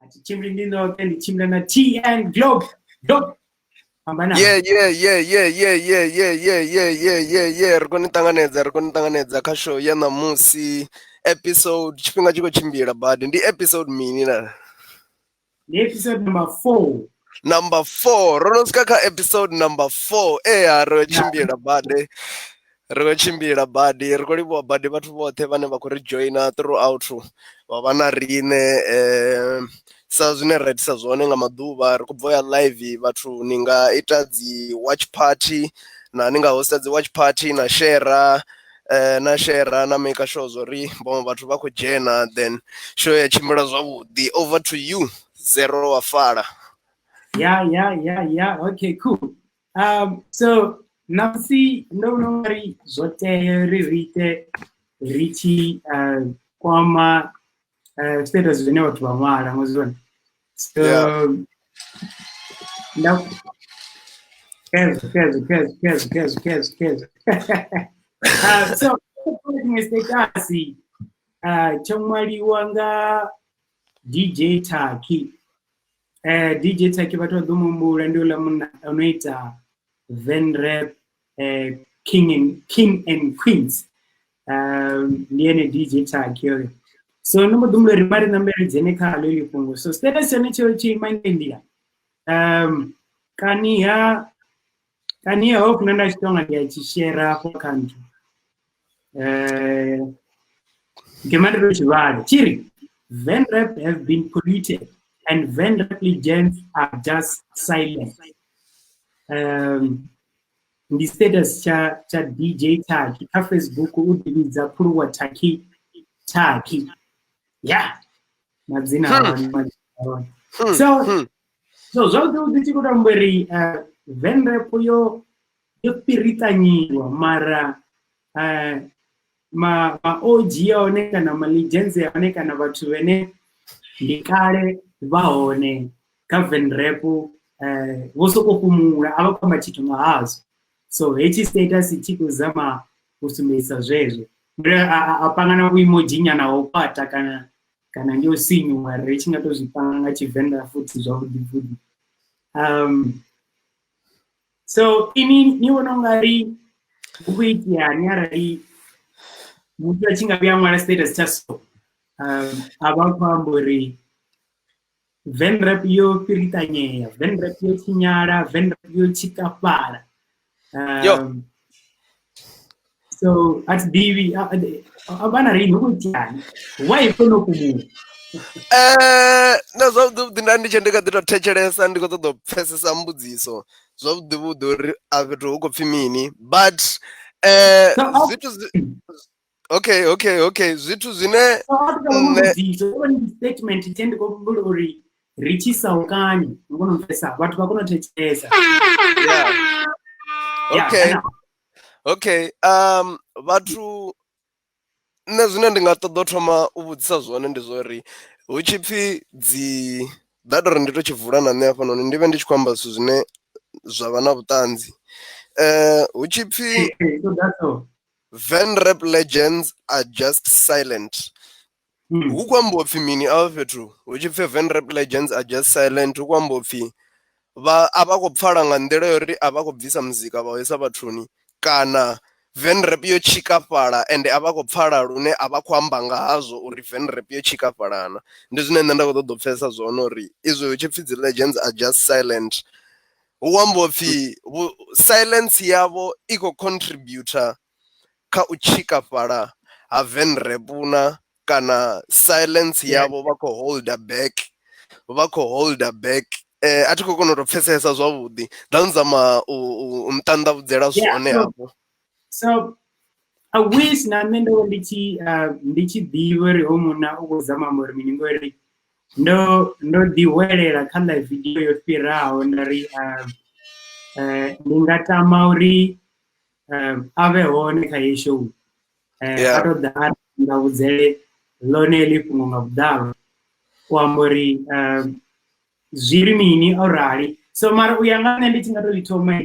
A thi tshimbili ndi ndoṱhe, ndi tshimbila na TN Globe. Globe. Fhambana. Yeah, ri khou ni ṱanganedza, ri khou ni ṱanganedza kha show ya ṋamusi. Episode, tshifhinga tshi khou tshimbila badi, ndi episode mini na? Ndi episode number 4. Number 4, ro no swika kha episode number 4. Ea, ri khou tshimbila badi, ri khou tshimbila badi, ri khou livhuwa badi vhathu vhoṱhe vhane vha khou ri joina throughout, vha vha na riṋe. Sa zwine ra itisa zwone nga maḓuvha, ri khou bva ya live, vhathu ni nga ita dzi watch party, na ni nga hosta dzi watch party, na shera, na shera, na maker sure zwa uri vhaṅwe vhathu vha khou dzhena, then show ya tshimbila zwavhuḓi. Over to you, Zero wa Fala. Yeah. Okay, cool. So ṋamusi ndo vhona ungari zwo tea uri ri ite ri tshi kwama status zwine vhathu vha ṅwala ngo zwone. So nda kezo kezo kezo kezo kezo kezo kezo. So tshiṅwe status tsho ṅwaliwa nga DJ Taki. DJ Taki vhathu vha ḓo muhumbula, ndi uḽa munna o no ita Van Rap, King and Queens. Ndi ene DJ Taki oyo. So ndo mbo ḓi humbula uri mari ṋambe ri dzhene khaḽo heḽi fhungo. So status tshone tsho tshi ima ngei nḓila. Kaniha kaniha ho funa nda tshi tonga ndi a tshi share afho kha nthu. Ngema ndi to tshi vhala. Tshi ri Van Rap have been polluted and Van Rap legends are just silent. Ndi status tsha DJ Taki kha Facebook, u ḓivhidza Phuluwa Taki Taki. Yeah. Madzina a hone, madzina a hone. So so zwavhuḓi vhuḓi tshi khou to amba uri Van Rap yo fhiriṱanyiwa, mara ma OG a hone kana ma legends a hone kana vhathu vhene ndi kale vha hone kha Van Rap vho soko fhumula, a vha khou amba tshithu nga hazwo. So hetshi status tshi khou zama u sumbedzisa zwezwo. Ndi a panga na vhuimoji nyana ho kwata kana ndi o sinyuwa, ri tshi nga to zwi panga nga Tshivenḓa futhi zwavhuḓi vhuḓi. So ini ni vhona ungari hu khou iteani arali muthu a tshi nga vhuya ṅwala status tsha so, a vha khou amba uri Van Rap yo fhiriṱanyea, Van Rap yo tshinyala, Van Rap yo tshikafhala? Yo. So a thi ḓivhi a vha na riṋe hu khou iteani, why kone u fhumula? Nṋe zwavhuḓi vhuḓi nda ndi tshe ndi kha ḓi to thetshelesa, ndi khou ṱoḓa u pfhesesa mbudziso zwavhuḓi vhuḓi uri a fhethu hu khou pfhi mini, but zwithu zwi okay, zwithu zwine nṋe Mbudziso ndi statement tshe ndi khou humbula uri ri tshi saukanye ni kone u pfhesesa, vhathu vha kone u thetshelesa. Yeah. Okay, vhathu, nṋe zwine ndi nga ṱoḓa u thoma u vhudzisa zwone ndi zwa uri hu tshi pfhi dzi ḓa tori ndi to tshi vula na nṋe hafhanoni, ndi vhe ndi tshi khou amba zwithu zwine zwa vha na vhuṱanzi. Hu tshi pfhi So that's all. Van Rap legends are just silent, hu khou ambiwa pfhi mini afha fhethu? Hu tshi pfhi Van Rap legends are just silent, hu khou ambiwa pfhi vha a vha khou pfala nga nḓila ya uri a vha khou bvisa muzika vha u isa vhathuni, kana Van Rap yo tshikafhala ende a vha khou pfala lune a vha khou amba nga hazwo uri Van Rap yo tshikafhala na? Ndi zwine nṋe nda khou ṱoḓa u pfhesesa zwone, uri izwi hu tshi pfhi dzi legends are just silent, hu ambiwa pfhi silence yavho i khou contributor kha u tshikafhala ha Van Rap na, kana silence yavho vha khou holder back, vha khou holder back? A thi khou kona u tou pfhesesa zwavhuḓi, nda nzama u nṱanḓavhudzela zwone hafho. So I wish na nṋe ndo vha ndi tshi ḓivha uri ho munna u khou zama amba uri mini, ngori ndo ḓi hwelela kha live video yo fhiraho nda ri ndi nga tama uri a vhe hone kha heyi show, a to ḓa a nga vhudzele ḽone heḽi fhungo nga vhuḓalo, u amba uri zwi ri mini o rali. So mara u ya nga nṋe ndi tshi nga to ḽi thoma.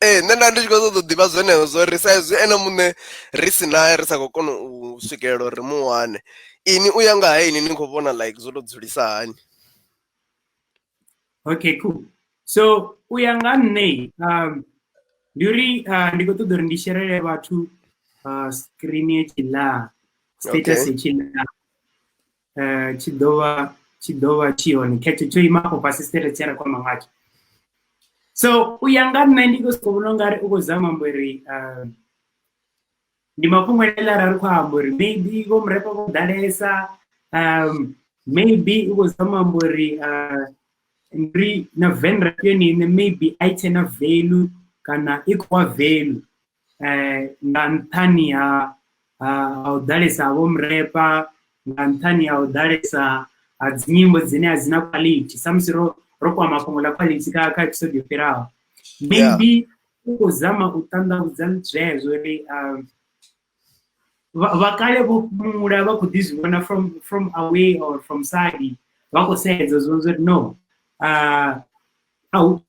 Ee, nṋe nda ndi tshi khou ṱoḓa u ḓivha zwenezwo zwo ri sa izwi ene muṋe ri si naye, ri sa khou kona u swikelela uri ri mu wane. Ini u ya nga ha ini ni khou vhona like zwo to dzulisa hani? Okay, cool. So u ya nga nṋe ndi uri ndi khou ṱoḓa uri ndi sherele vhathu screen hetshiḽa, status hetshiḽa tshi ḓovha tshi hone khetho tsho ima afho fhasi status tshe ra khou amba ngatsho. So u ya nga nṋe ndi khou sokou vhona ungari u khou zama amba uri ndi mafhungo ane ra ri khou amba uri maybe vho murepa vho ḓalesa, maybe u khou zama amba uri ndi na venrap yone iṋe maybe a i tshena value kana i khou wa value nga nṱhani ha u ḓalesa ha vho murepa, nga nṱhani ha u ḓalesa ha dzi nyimbo dzine a dzi na quality, sa musi ro kwama fhungo ḽa quality kha episode yo fhiraho. Maybe u khou zama u ṱanḓavhudza zwezwo uri vhakale vho fhumula vha khou ḓi zwi vhona from away or from side, vha khou sedza zwo uri no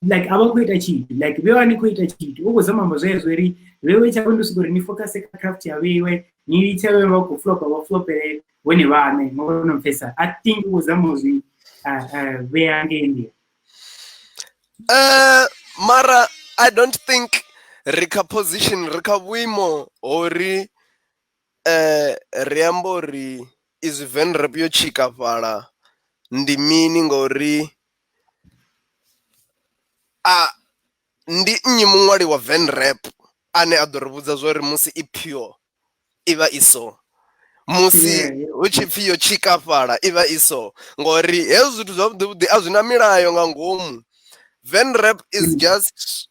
like a vha khou ita tshithu, like vhewa ni khou ita tshithu, u khou zama amba zwezwo uri vhewe tshavho ndi soko uri ni focus kha craft ya vheiwe, ni litshe vhe vha khou flopa vha flopele vhone vhaṋe, ma vhona pfesa. I think u khou zama u zwi vhea ngei nḓila. Mara I don't think ri kha position, ri kha vhuimo hori ri amba uri izwi venrap yo tshikafhala ndi mini, ngori a ndi nnyi muṅwali wa venrap ane a ḓo ri vhudza zwori musi i pure i vha i so, musi hu tshi pfhi yo tshikafhala i vha i so, ngori hezwi zwithu zwavhuḓi vhuḓi a zwi na milayo nga ngomu. Venrap is just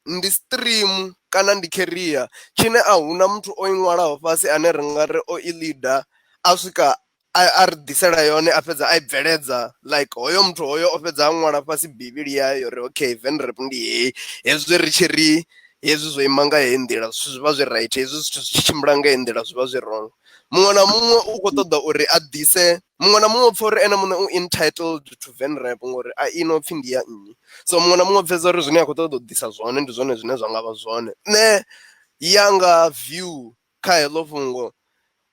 ndi stream kana ndi career tshine a huna muthu o i ṅwalaho fhasi ane ri nga ri o i leader a swika a ri ḓisela yone a fhedza a i bveledza, like hoyo muthu hoyo o fhedza a ṅwala fhasi bivhili yayo uri okay venrap ndi heyi, hezwi ri tshi ri hezwi zwo ima nga heyi nḓila zwithu zwi vha zwi right, hezwi zwithu zwi tshi tshimbila nga heyi nḓila zwi vha zwi wrong. Muṅwe na muṅwe u khou ṱoḓa uri a ḓise, muṅwe na muṅwe u pfha uri ene muṋe u entitled to venrap ngori a i no pfhi ndi ya nnyi, so muṅwe na muṅwe u pfhesesa uri zwine a khou ṱoḓa u ḓisa zwone ndi zwone zwine zwa nga vha zwone. Nṋe yanga view kha heḽo fhungo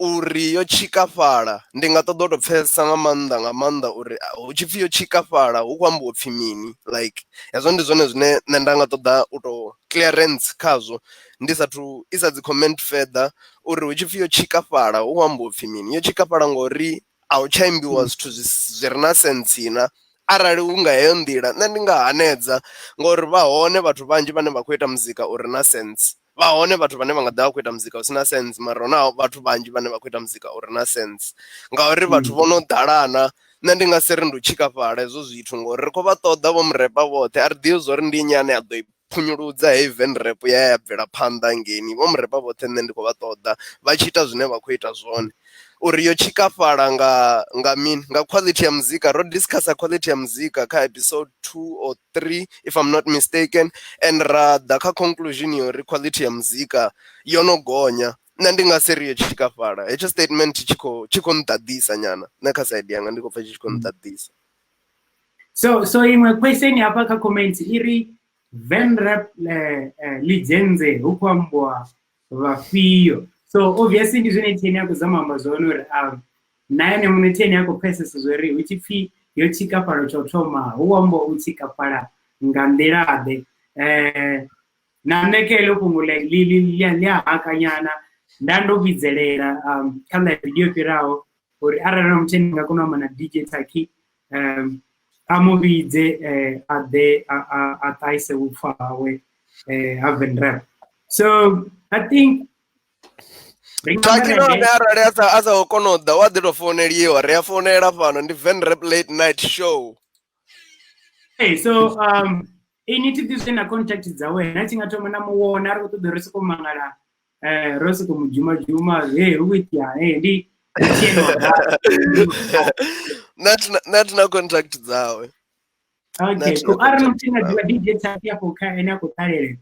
uri yo tshikafhala ndi nga ṱoḓa u tou pfhesesa nga maanḓa uri hu tshi pfhi yo tshikafhala hu khou ambiwa upfhi mini, like hezwo ndi zwone zwine nṋe nda nga ṱoḓa u tou clearance khazwo ndi sathu isa dzi comment further uri hu tshi pfhi yo tshikafhala hu khou ambiwa upfhi mini. Yo tshikafhala ngori a hu tsha imbiwa zwithu zwi re na sense na, arali hu nga heyo nḓila nṋe ndi nga hanedza ngori vha hone vhathu vhanzhi vhane vha khou ita muzika u re na sense, vha hone vhathu vhane vha nga ḓa vha khou ita muzika u si na sense, mara hu na vhathu vhanzhi vhane vha khou ita muzika u re na sense ngauri vhathu vho no ḓalana. Nṋe ndi nga si ri ndi u tshikafhala hezwo zwithu ngori ri khou vha ṱoḓa vho murepa vhoṱhe, a ri ḓivhi zwa uri ndi nnyi ane a ḓo i phunyuludza heyi venrap ya ya bvela phanḓa hangeini. Vho murepa vhoṱhe nṋe ndi khou vha ṱoḓa vha tshi ita zwine vha khou ita zwone. Uri yo tshikafhala nga mini, nga quality ya muzika, ro discussa quality ya muzika kha episode 2 or 3 if I'm not mistaken, and ra ḓa kha conclusion ya uri quality ya muzika yo no gonya. Nṋe ndi nga si ri yo tshikafhala, hetsho statement tshi khou nḓaḓisa nyana, nṋe kha side yanga ndi khou pfha tshi tshi khou nḓaḓisa. So iṅwe question hafha kha comments i ri venrap legends hu khou ambiwa vhafhio. So obviously ndi zwine Theni a khou zama amba zwone uri na ene muṋe Theni a khou pfhesesa zwa uri hu tshi pfhi yo tshikafhala tsha u thoma hu ambiwa u tshikafhala nga nḓila ḓe. Na nṋe kha heḽo fhungo ḽi a hakanyana, nda ndo vhidzelela kha live video yo fhiraho uri arali na muthu nga kona u amba na DJ Taki a mu vhidze a ḓe a ṱahise vhupfha hawe ha venrap. So I think Taki nahone arali a sa khou kona u ḓa u a ḓi tou founeliwa, ri a founela fhano ndi venrap late night show. Hey, so ini thi ḓi zwe na contact dzawe na tshi nga thoma na muwona a ri khou ṱoḓa ri soko mangala ro soko mu dzhuma dzhuma hey hu itea hey ndi nṋe thi na contact dzawe. Okay, ko arali muthu nga ḓivha DJ Taki afho kha ene a khou ṱalela,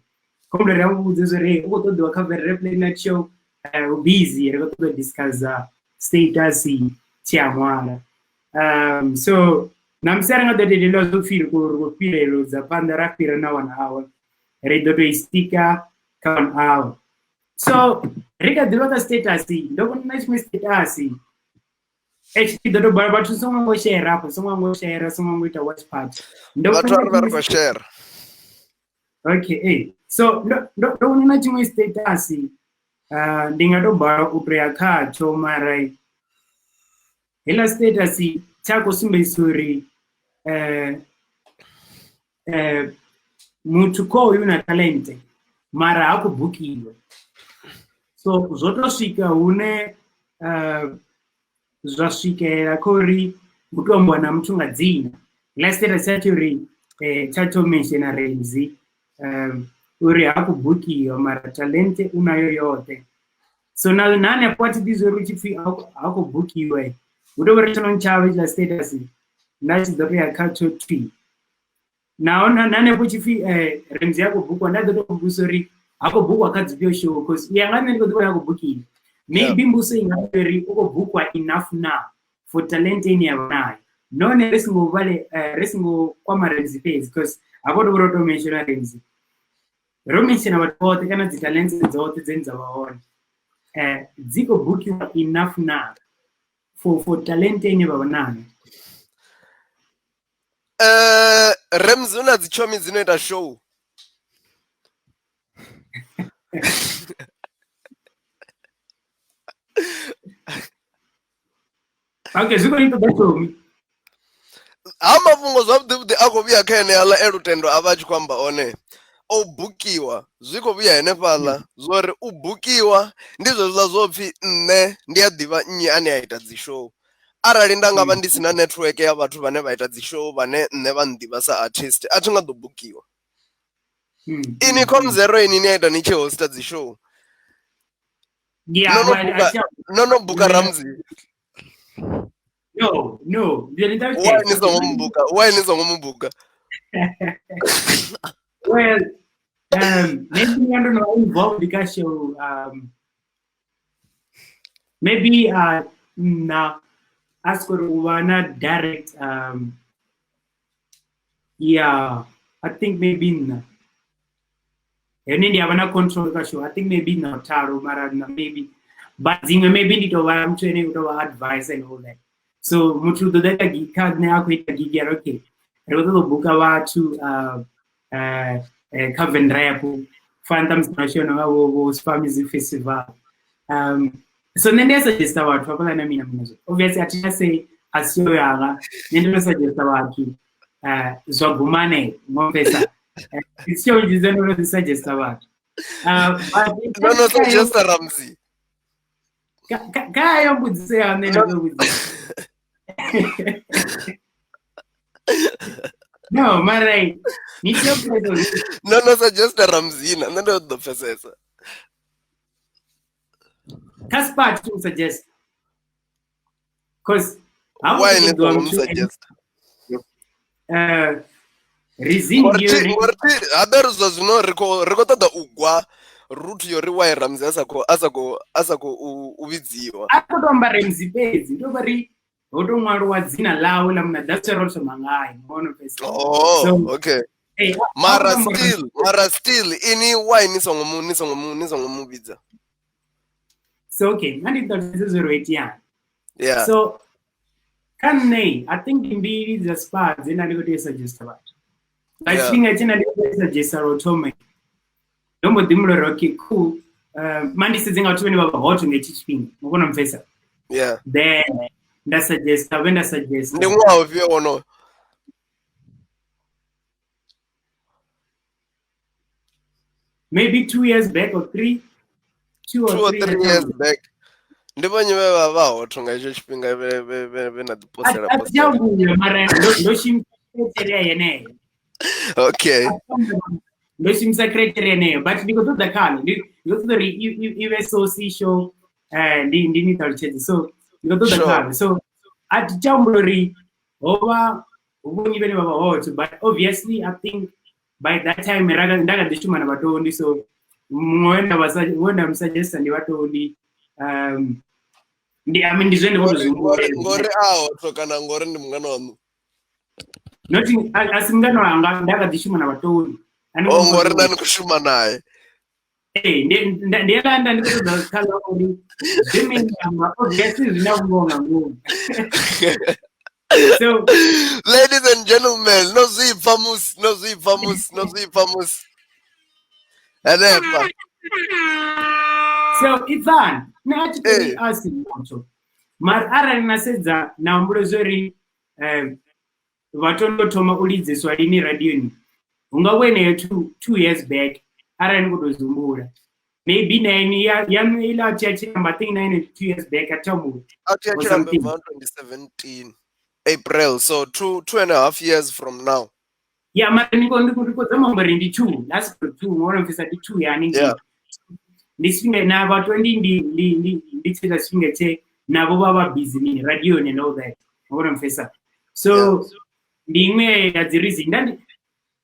khombela ri a vhudze zwa uri u khou ṱoḓiwa kha Venrap late night show, u busy, ri khou ṱoḓa u discussa status tshi a ṅwala. So na musi a ri nga ḓo tendeliwa zwo pfhi ri khou fhireludza phanḓa ra fhira na 1 hour, ri ḓo tou i stika kha 1 hour. So ri kha ḓivha kha status, ndo vhona na tshiṅwe status Eish, ndi ḓo tou bala vhathu songo ngo share hafho, songo ngo share, songo ngo ita watch party. Ndo Vhathu vhona vha ri tshiṅwe khou share. Okay, hey. So ndo vhona na tshiṅwe status, ndi nga tou bala u to ya khatsho mara heiḽa status tsha khou sumbedzisa uri muthu khoyu na talent mara ha khou bukiwa. So zwo to swika hune zwa swikelela kha uri hu to ambiwa na muthu nga dzina. Heiḽa status tsha tshi uri tsha to mention Ramsey uri ha khou bukiwa mara talent u nayo yoṱhe. So na hanefho a thi ḓivhi uri hu tshi pfhi ha khou bukiwa, hu tou vha uri tsho ntshavha hetshiḽa status nda tshi ḓo to ya khatsho thwi. Naho na hanefho hu tshi pfhi Ramsey ha khou bukiwa nda ḓo to vhudzisa uri ha khou bukiwa kha dzifhio show, cause u ya nga nṋe ndi khou ḓi vhona a khou bukiwa. Maybe mbudziso i nga vha uri u khou bukiwa enough na for talent ine ya vha nayo. Nahone ri songo vhale ri songo kwama Ramsey fhedzi, cause hafho ndo vha ro to mention Ramsey. Ro mention vhathu vhoṱhe kana dzi talent dzoṱhe dzine dza vha hone. Dzi khou bukiwa enough na for talent ine vha vha nayo. Ramsey u na dzi tshomi dzi no ita show. Okay, zwi khou ni ṱoḓa tshomi. Ha mafhungo zwavhuḓi vhuḓi a khou vhuya kha heneaḽa e Lutendo a vha a tshi khou amba one o bukiwa, zwi khou vhuya henefhaḽa zwori u bukiwa ndi zwezwiḽa zwo pfhi nṋe ndi a ḓivha nnyi ane a ita dzi show. Arali nda nga vha ndi sina network ya vhathu vhane vha ita dzi show vhane nṋe vha nḓivha sa artist a thi nga ḓo bukiwa. Ini Com Zero ini ni a ita ni tshi hosta dzi show. Yeah, No no well, buka no no buka Ramsey. No, no. Why ni songo mubuka? Why ni songo mubuka? Well, maybe I don't know involved kha show. Maybe na ask uri u vha na direct yeah, I think maybe nna. Hone ndi a vha na control kha show. I think maybe na tharu mara na maybe but dziṅwe maybe ndi tou vha muthu ane u tou vha advice and all that. So muthu u ḓo ḓa ita gig kha nṋe a khou ita gig ya ri okay, ri khou ṱoḓa u buka vhathu kha Venrap fana ṱhamusi na show nonga vho Spa Music Festival. So nṋe ndi a suggesta vhathu hafhaḽa na mina mina zwo. Obviously a thi say a si yo yanga, nṋe ndi to suggesta vhathu zwa guma hanefho ngo pfesa. Dzi show dzi ndo ḓi suggesta vhathu. No no suggesta Ramsey. Kha yo mbudziso ya nṋe ndi ḓo vhudzisa. No, mara ni tea u pfesesa. No no suggesta Ramsey na nṋe ndo ḓo pfesesa. Kha Spa to suggest. Cause why ni songo mu suggest? Reason ngori habe ri zwa zwino ri khou ṱoḓa u gwa route yo ri why Ramsey a sa khou u vhidziwa. A khou to amba Ramsey fhedzi, ndo vha ri ho to ṅwaliwa dzina ḽawe ḽa muna, that's where ro thoma ngayo. Ngono fhedzi. Oh, okay. Mara still ini why ni songo mu vhidza? So okay, nga ndi ṱalutshedze zwo ro itea. Yeah. So kha nṋe I think mbili dza Spa dze nda ndi khou tea u suggesta vhathu. Nga tshifhinga tshe nda ndi khou suggesta lwa u thoma, ndo mbo ḓi humbula uri okay cool, ma ndi sedze nga vhathu vhane vha vha hot nga hetshi tshifhinga, ngo kona u mpfesa. Yeah. Then nda suggesta vhe nda suggesta. Ndi ṅwaha ufhio wonoyo? Maybe 2 years back or 3. 2 or 3 years back. Ndi vhonyi vhe vha vha hot nga hetsho tshifhinga vhe na ḓi postela. A thi vhuya mara ndo shumisa criteria yeneyo. Okay. Ndo shumisa criteria yeneyo but ndi khou ṱoḓa khalo, ndi khou ṱoḓa uri i vhe so si show ndi ni ṱalutshedze. So ndi khou ṱoḓa khalo. So a thi tsha humbula uri ho vha vhonyi vhane vha vha hot, but obviously I think by that time nda kha ḓi shuma na vhatondi, so muṅwe we nda mu suggesta ndi vhatondi. Ndi I mean ndi zwone vho to zwi humbula. Ngori a hot kana ngori ndi mungana waṋu? Not a si mungana wanga, nda kha ḓi shuma na vhatondi. Oh, ngori nda ni khou shuma naye. Ee, ndi hela nda ndi khou ṱoḓa kha ḽa uri zwe mini amba obviously zwi na vhungoho nga ngomu. So ladies and gentlemen, no zwi pfa musi, no zwi pfa musi, no zwi pfa musi henefha. So ipfani, nṋe a thi tori a si muthu, mara arali na sedza na humbula zwori vha to thoma u lidziswa lini radioni, hu nga vho heneyo 2 years back, arali ni khou tou zwi humbula, maybe nine ya yaṋu iḽa a thi a tshi amba, I think nine 2 years back, a thi humbula. A thi a Or tshi lambe something. Bva 2017 April, so 2.5 years from now. Ya, mara ndi khou zama uri ndi two last two, ngona mpfisa ndi two ya haningei. Ndi tshifhinga na vhathu ndi tshiḽa tshifhinga tshe navho vha vha busy mini radioni and all that, ngona mpfisa. So ndi iṅwe ya dzi reason nda ndi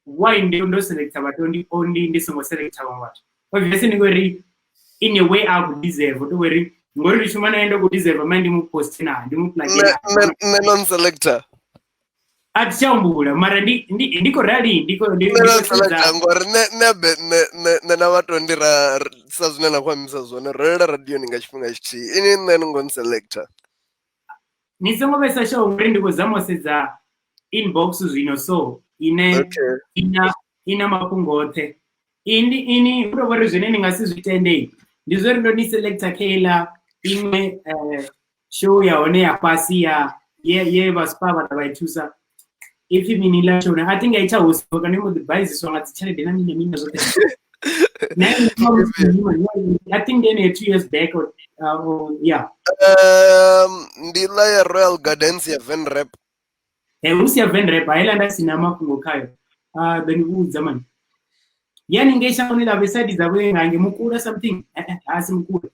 why ndi ndo selecta vhathu ndi only, ndi songo selecta vhaṅwe vhathu. Obviously ndi ngori in a way a khou deserve to uri ngori ndi shuma naye, ndo khou deserve mani ndi mu post na ndi mu plug. Nṋe non selector. A thi tsha humbula, mara ndi khou rali ndi khou ndi Nṋe ndi non khou sedza. Selector ngori nṋe be nṋe na vhathu ndi ra sa zwine na khou ambisa zwone, ro lela radioni nga tshifhinga tshithihi, ini nṋe ni ngo selector. Ni songo vhesa sure ngori ndi khou zama u sedza inbox zwino, so ine ina mafhungo oṱhe ini ini hu tou vha uri zwine ndi nga si zwi tende ndi zwori ndo ni selector kha iḽa iṅwe show ya hone ya fhasi ya ye vha Spar vha ḓa vha i thusa, ipfi mini ḽa show, a thi nga i tsha hosiwa kana i mbo ḓi baiziswa nga dzi tshelede na mini na mini na zwoṱhe. Na I think then 2 years back or yeah. Ndi ḽa ya Royal Gardens ya Venrap. Hu si ya Venrap, heiḽa nda sina mafhungo khayo. Ḓo ni vhudza mani yani ngei shangoni ḽa vhusaidi dza vhuengange mukula something, ha si mukula.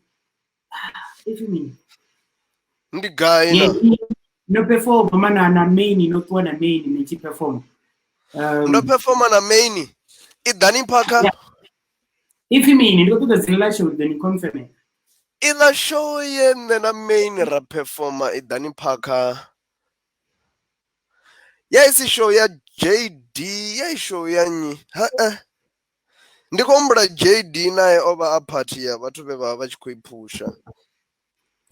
Ipfi mini? Ndi gai na? No perform mana na main, no ṱuwa na main ni tshi perform. Ndo performa na main iḓani phakha. Yeah. Ipfi mini? Ndi khou ṱoḓa dzina ḽa show, ḓo ni confirm. Iḽa show ye nṋe na main ra performa iḓani phakha, ya isi show ya JD, ya i show ya nnyi? Ha ndi khou humbula JD naye o vha a party ya vhathu vhe vha vha tshi khou i phusha.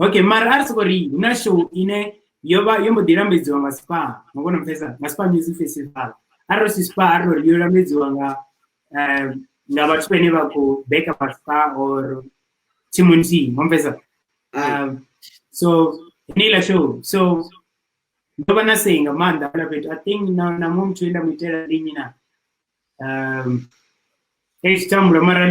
Okay, mara a ri soko ri hu na show ine yo vha yo mbo ḓi lambedziwa nga Spar, ma kona pfesa, nga Spar Music Festival. Arali si Spar, arali uri yo lambedziwa nga nga vhathu vhane vha khou beka vha Spar or thimu nthihi, ma pfesa. So heiḽa show, so ndo vha na sei nga maanḓa hafhaḽa fhethu. I think na muṅwe muthu we nda mu itela ndi nnyi na ei tshitambula, mara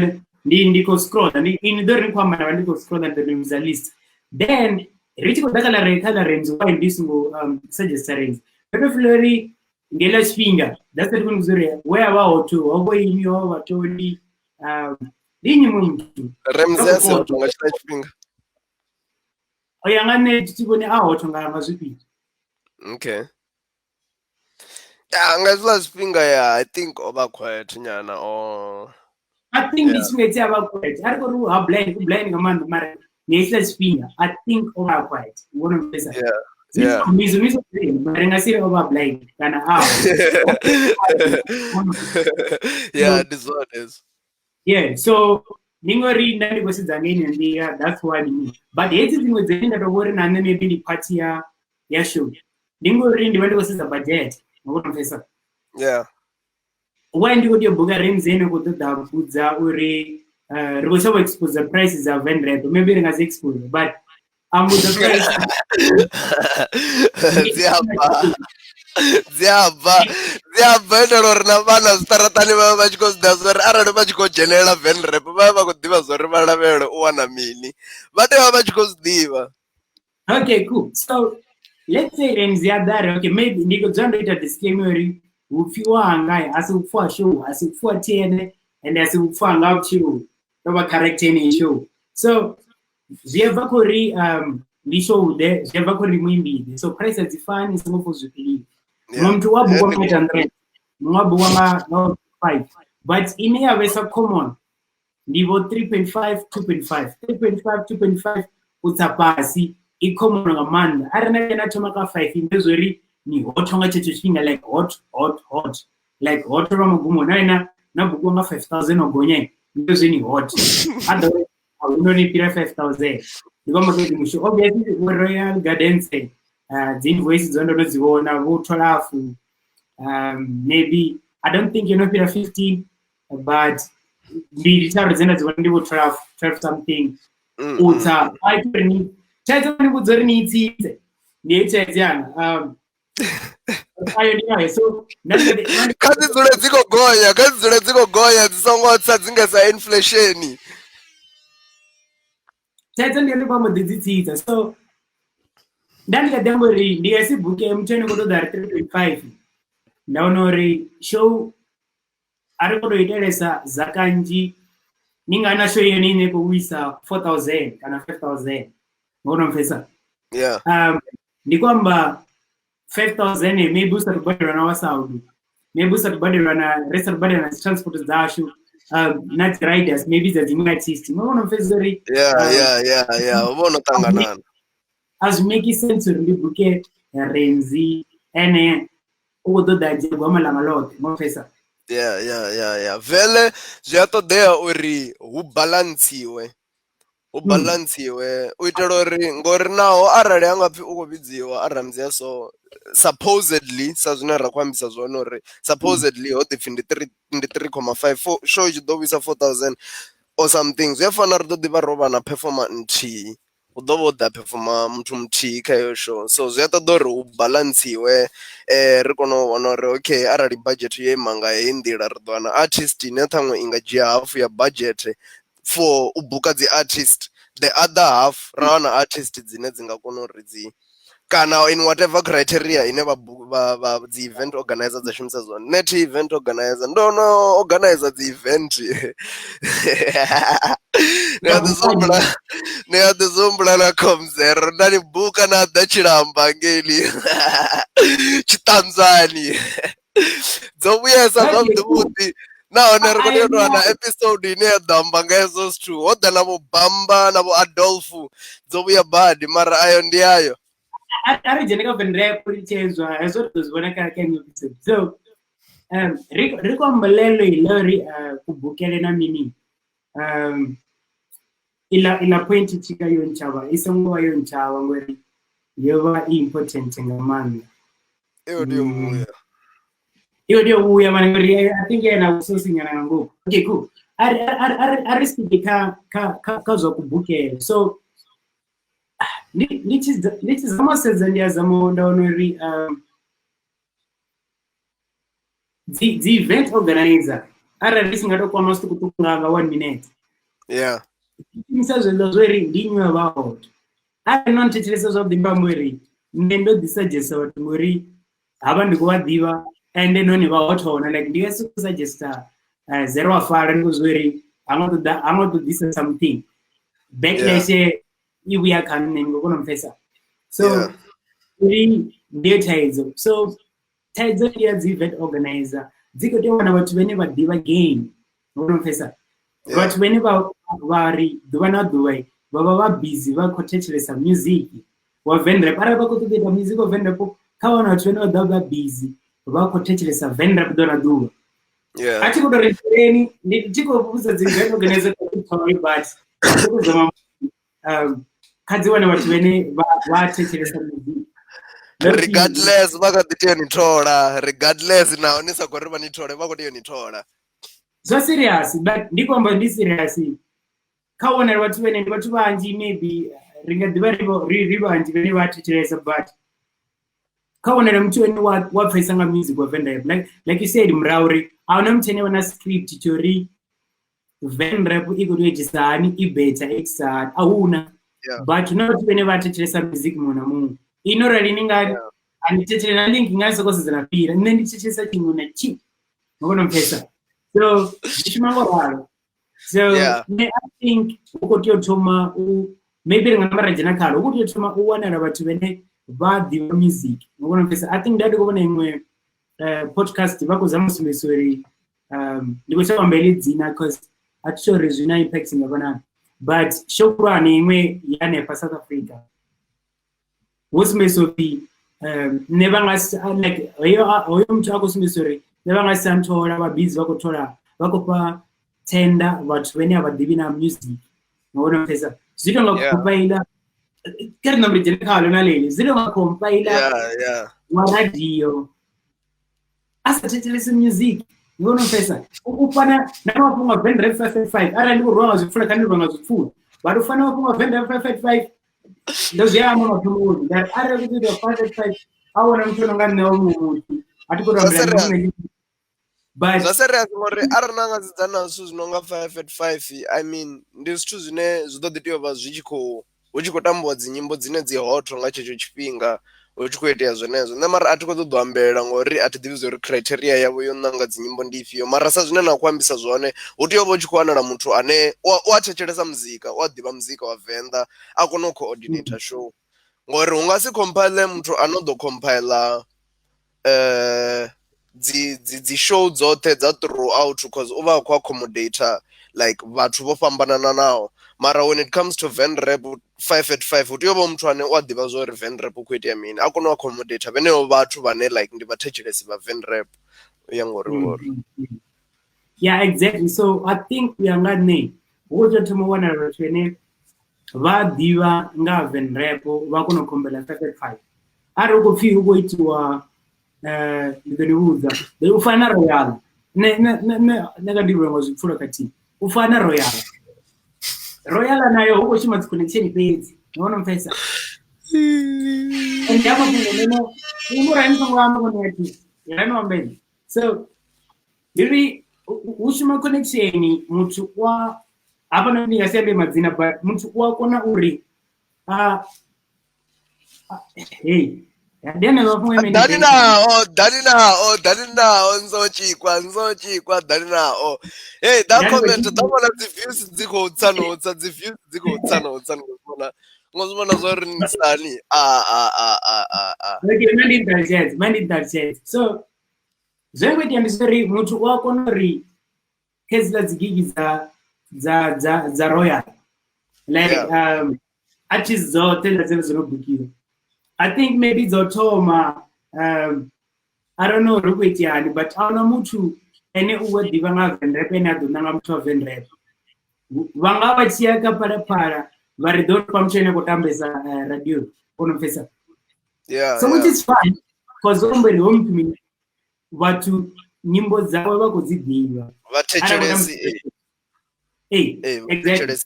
ndi khou scrolla, ndi ini ḓo ri ni khou amba na vha ndi khou scrolla, ndi ḓo ni vhudza list. Then ri tshi khou ḓa kha ḽa kha ḽa Ramsey, why ndi songo suggesta Ramsey? Ndo to feel uri ngeiḽa tshifhinga, that's what ndi uri we a vha hotho ho vho ini ho vha toli ndi nnyi muṅwe muthu. Ramsey a si hotho nga tshiḽa tshifhinga. O ya nga nṋe thi vhoni a hotho nga zwifhinga. Okay, ya nga hezwiḽa zwifhinga ya I think o vha quiet nyana o I think ndi tshifhinga tshi a vha quiet, a ri khou ri ha blind, u blind nga maanḓa, mara nga hetshiḽa tshifhinga I think o vha quiet, u vhona pfesa. Mizo mizo, mara nga si ri o vha blind kana a Yeah, ndi zwone hezwo. Yeah, so ndi ngori nda ndi khou sedza nga ine nḓila, that's why mini. But hedzi dziṅwe dzine nda tou vhori na nṋe maybe ndi party ya show, ndi ngori ndi vha ndi khou sedza budget, ma kona pfesa. Why ndi khou tea u buka Ramsey ene khou ṱoḓa vhudza uri ri khou shavha expose prices dza Venrap? Maybe ri nga si expose, but ambudza price. Dzi a bva itela uri na vhana zwiṱaraṱani vha vha vha tshi khou zwi ḓivha zwa uri arali vha tshi khou dzhenelela Venrap, vha vha vha khou ḓivha zwa uri vha lavhelele u wana mini, vha tea u vha vha tshi khou zwi ḓivha. Okay, cool. So let's say Ramsey a ḓa ri okay, maybe ndi khou dzula ndo ita disclaimer uri vhupfiwa hanga a si vhupfiwa show, a si vhupfiwa TN and a si vhupfiwa hanga vhutshilo, ndo vha character yeneyi show. So zwi a bva kha uri ndi show ḓe, zwi a bva kha uri ndi muimbi ḓe, so price a dzi fani, songo pfha zwi fheliwa. Muṅwe muthu wa bukwa nga 800, muṅwe wa bukwa nga 5, but ine ya vhesa common ndi vho 3.5, 2.5, 3.5, 2.5 u tsa fhasi, i common nga maanḓa. Arali na vhuya na thoma ka 5, ndi zwori ni hot nga tshetsho tshifhinga, like hot hot hot, like hot lwa magumo na ina na bukiwa nga 5000 o gonya. Ndi zwi ni hot. A ḓo a hu no ni fhira 5000. Ndi vha muthu mushu obviously vho Royal Gardens dzi invoice dzo ndo no dzi vhona vho 12, maybe I don't think yo no fhira 15, but mbili tharu dzine nda dzi vhona ndi vho 12, 12 something. U tsa a ita uri ni thaidzo ni vhudza uri ni i tsitse ndi heyi thaidzo yanga, ayo ndi ayo, so nda Kha dzi dzule dzi khou gonya, kha dzi dzule dzi khou gonya, dzi songo tsa, dzi nga sa inflation. Thaidzo ndi uri vha mbo ḓi dzi tsitsa, so nda ndi kha ḓi amba uri ndi nga si buke muthu ane khou ṱoḓa ri 3.5. Nda wana uri show a ri khou tou itelesa za kanzhi ni nga na show yone ine khou wisa 4000 kana 5000, ngo mpfesa? Yeah. Ndi khou amba 5000 maybe usati badelwa na wa sound, maybe usati badelwa na ri sati badela na dzi transport dzashu, na dzi riders maybe dza dziṅwe artist, ngo mpfesa uri Yeah, hu vha ho no ṱanganana. A zwi make sense uri ndi buke Renzi ene u khou ṱoḓa dzhia gwama ḽanga ḽoṱhe, ngo pfesa? Yeah, vele zwi a ṱoḓea uri hu balantsiwe, hu balantsiwe u itela uri ngori naho arali a nga pfhi u khou vhidziwa a Ramzi, so supposedly sa zwine ra khou ambisa zwone uri supposedly ho ḓi pfhi ndi 3, ndi 3.5 four, show i tshi ḓo vhuisa 4000 or something, zwi a fana ri ḓo ḓivha ro vha na performer nthihi, hu ḓo vha ho ḓa performer muthu muthihi kha heyo show. So zwi a ṱoḓa uri hu balantsiwe, ri kone u vhona uri okay, arali budget yo ima nga heyi nḓila, ri ḓo wana artist ine ṱhaṅwe i nga dzhia half ya budget for u buka dzi artist, the other half ra wana artist dzine dzi nga kona uri dzi kana in whatever criteria ine vha dzi event organizer dza shumisa zwone. Nṋe thi event organizer, ndo no organizer dzi event, ndi a ḓi humbula, ndi a ḓi humbula na Comzero nda ni buka na ḓa tshilamba ngeili tshiṱanzwani, dzo vhuyesa zwavhuḓi vhuḓi, nahone ri khou tea u tou wana episode ine ya ḓo amba nga hezwo zwithu, ho ḓa na vho Bamba na vho Adolf, dzo vhuya badi, mara ayo ndi ayo. A ri dzhene kha venrap, ri tshedzwa hezwo ri ḓo zwi vhona kha iṅwe episode. So ri khou amba ḽeḽo iḽa uri kubukele na mini, ila point tshika yo ntshavha i songo vha yo ntshavha ngori yo vha i important nga maanḓa. Iyo ndi yo vhuya. Iyo ndi yo vhuya mara ngori I think yena usosinyana nga ngomu. Okay, cool. A ri speak kha zwa kubukele. So ndi tshi zama u sedza, ndi a zama nda wana uri dzi event organizer, arali ndi si nga to kwama zwiṱukuṱuku nga one minute, shumisa zwenezwo zwo uri ndi nnyi vha hot. Arali no nthetshelesa zwavhuḓi, ndi amba uri nṋe ndo ḓi suggesta vhathu ngori havha ndi khou vha ḓivha ende nahone vha hot hone, like ndi nga si khou suggesta zero wa fara ndi khou zwa uri ha ngo ṱoḓa, ha ngo ṱoḓisa something backlash i vhuya kha nṋe, ndi khou kona u pfesa. So uri ndiyo thaidzo, so thaidzo ndi ya dzi event organizer, dzi khou tea u wana vhathu vhane vha ḓivha game, ngo kona u pfesa? Vhathu vhane vha ri ḓuvha na ḓuvha vha vha vha busy vha khou thetshelesa music wa venrap. Arali vha khou ṱoḓa ita music wa venrap, kha wana vhathu vhane vha ḓovha vha busy vha khou thetshelesa venrap ḓuvha na ḓuvha. A thi khou tou ri treni, ndi thi khou vhudza dzi event organizer sorry, but ndi khou zama kha dzi wane vhathu vhane vha thetshelesa music. Regardless, vha kha ḓi tea ni thola, regardless naho ni sa khou ri vha ni thole, vha khou tea ni thola. Zwa serious, but ndi khou amba ndi serious, kha wanala vhathu vhene ndi vhathu vhanzhi, maybe ri nga ḓivha ri vhanzhi vhane vha thetshelesa, but kha wanala muthu ane wa pfesa nga music wa venrap. Like you said murahu uri a huna muthu ane wana script tsho uri venrap i khou tea u itisa hani, i better i itisa hani, a huna. But hu na vhathu vhane vha thetshelesa music muṅwe na muṅwe ino rali ni nga a ni thetshelesa na link nga soko sedza na fhira, nṋe ndi thetshelesa tshiṅwe na tshiṅwe, ngo kona u pfesa? So zwi shuma ngo ralo. So nṋe I think hu khou tea u thoma u maybe ri nga namba ra dzhena khalo, hu khou tea u thoma u wanala vhathu vhane vha ḓivha music, ngo kona u pfesa? I think nda ndi khou vhona iṅwe podcast, vha khou zama u sumbedzisa uri ndi khou shavha amba heḽi dzina cause a thi uri zwi na impact ngafhanani, but show khulwane iṅwe ya hanefha South Africa hu sumbedzisa upfhi nṋe vha nga like hoyo muthu a khou sumbedzisa uri nṋe vha nga si nthola, vha busy vha khou thola, vha khou fha tenda vhathu vhane a vha ḓivhi na music. Ngona pfesa zwi tonga compile kha ri nambe dzhene khalo na leli zwi tonga compile wa radio a sa thetshelesi music. Ngona pfesa u fana na mafhungo a Venrap 555 arali ndi khou rwa nga zwipfula kha ndi rwa nga zwipfula but u fana mafhungo a Venrap 555 ndo zwi amba mathomoni nda ri arali ku ita 555 a wana muthu no nga nṋe wa muṅwe muthu a thi khou to ambela nṋe. But zwa serious ngori arali na nga sedzana na zwithu zwi no nga 5 at 5, I mean ndi zwithu zwine zwi ḓo ḓi tea u vha zwi tshi khou hu tshi khou tambiwa dzi nyimbo dzine dzi hot nga tshetsho tshifhinga hu tshi khou itea zwenezwo. Nṋe mara a thi khou ṱoḓa u ambelela ngori a thi ḓivhi zwa uri criteria yavho yo ṋanga dzi nyimbo ndi ifhio, mara sa zwine na khou ambisa zwone hu tea u vha hu tshi khou wanala muthu ane u a thetshelesa muzika, u a ḓivha muzika wa Venḓa a kone u coordinator show, ngori hu nga si compile muthu a no ḓo compile dzi dzi dzi show dzoṱhe dza throughout cause u vha a khou accommodate like vhathu vho fhambananaho. Mara when it comes to Venrap 5 at 5 hu tea u vha muthu ane u a ḓivha zwa uri Venrap hu khou itea mini, a kone u accommodate vhenevho vhathu vhane like ndi vhathetshelesi vha Venrap u ya ngori ngori. Yeah, exactly. So I think u ya nga nṋe hu tea u thoma u wanala vhathu vhane vha ḓivha nga Venrap vha kona u khombela 5 at 5. Arali hu khou pfhi hu khou itiwa ndi ḓo ni vhudza u fana na Royal, nṋe nṋe nga ndi nga zwipfulo khathihi u fana na Royal. Royal nayo hu khou shuma dzi connection fhedzi, ni vhona mpfesa. And hafha fhungo nṋe mura ni songo amba vhone ya thi ra no ambela. So ndi ri hu shuma connection muthu wa hafha ndi nga si ambe madzina but muthu u a kona uri a hey dani nao dani nao dani nao nzo chikwa dani nao. Hey, that comment da vhona dzi views dzi khou tsa no tsa, dzi views dzi khou tsa no tsa, ngo zwi vhona zwa uri ni sani a a a a a a. Okay, mandi interject. So zwe khou itea ndi uri muthu u a kona uri kha dzi gigi dza dza dza dza Royal like artists dzoṱhe na dzine dzo no bukiwa. I think maybe dzo thoma I don't know ri khou iteani but a huna muthu ene u wa ḓivha nga Venrap ene a ḓo nanga muthu wa Venrap. Vha nga vha tshi ya kha Phalaphala vha ri ḓo fha muthu ene khou tambesa radio ono pfesa. So which is fine because omberi ho muthu mini vhathu nyimbo dzawe vha khou dzi ḓivha. Vha thetshelesi. Exactly.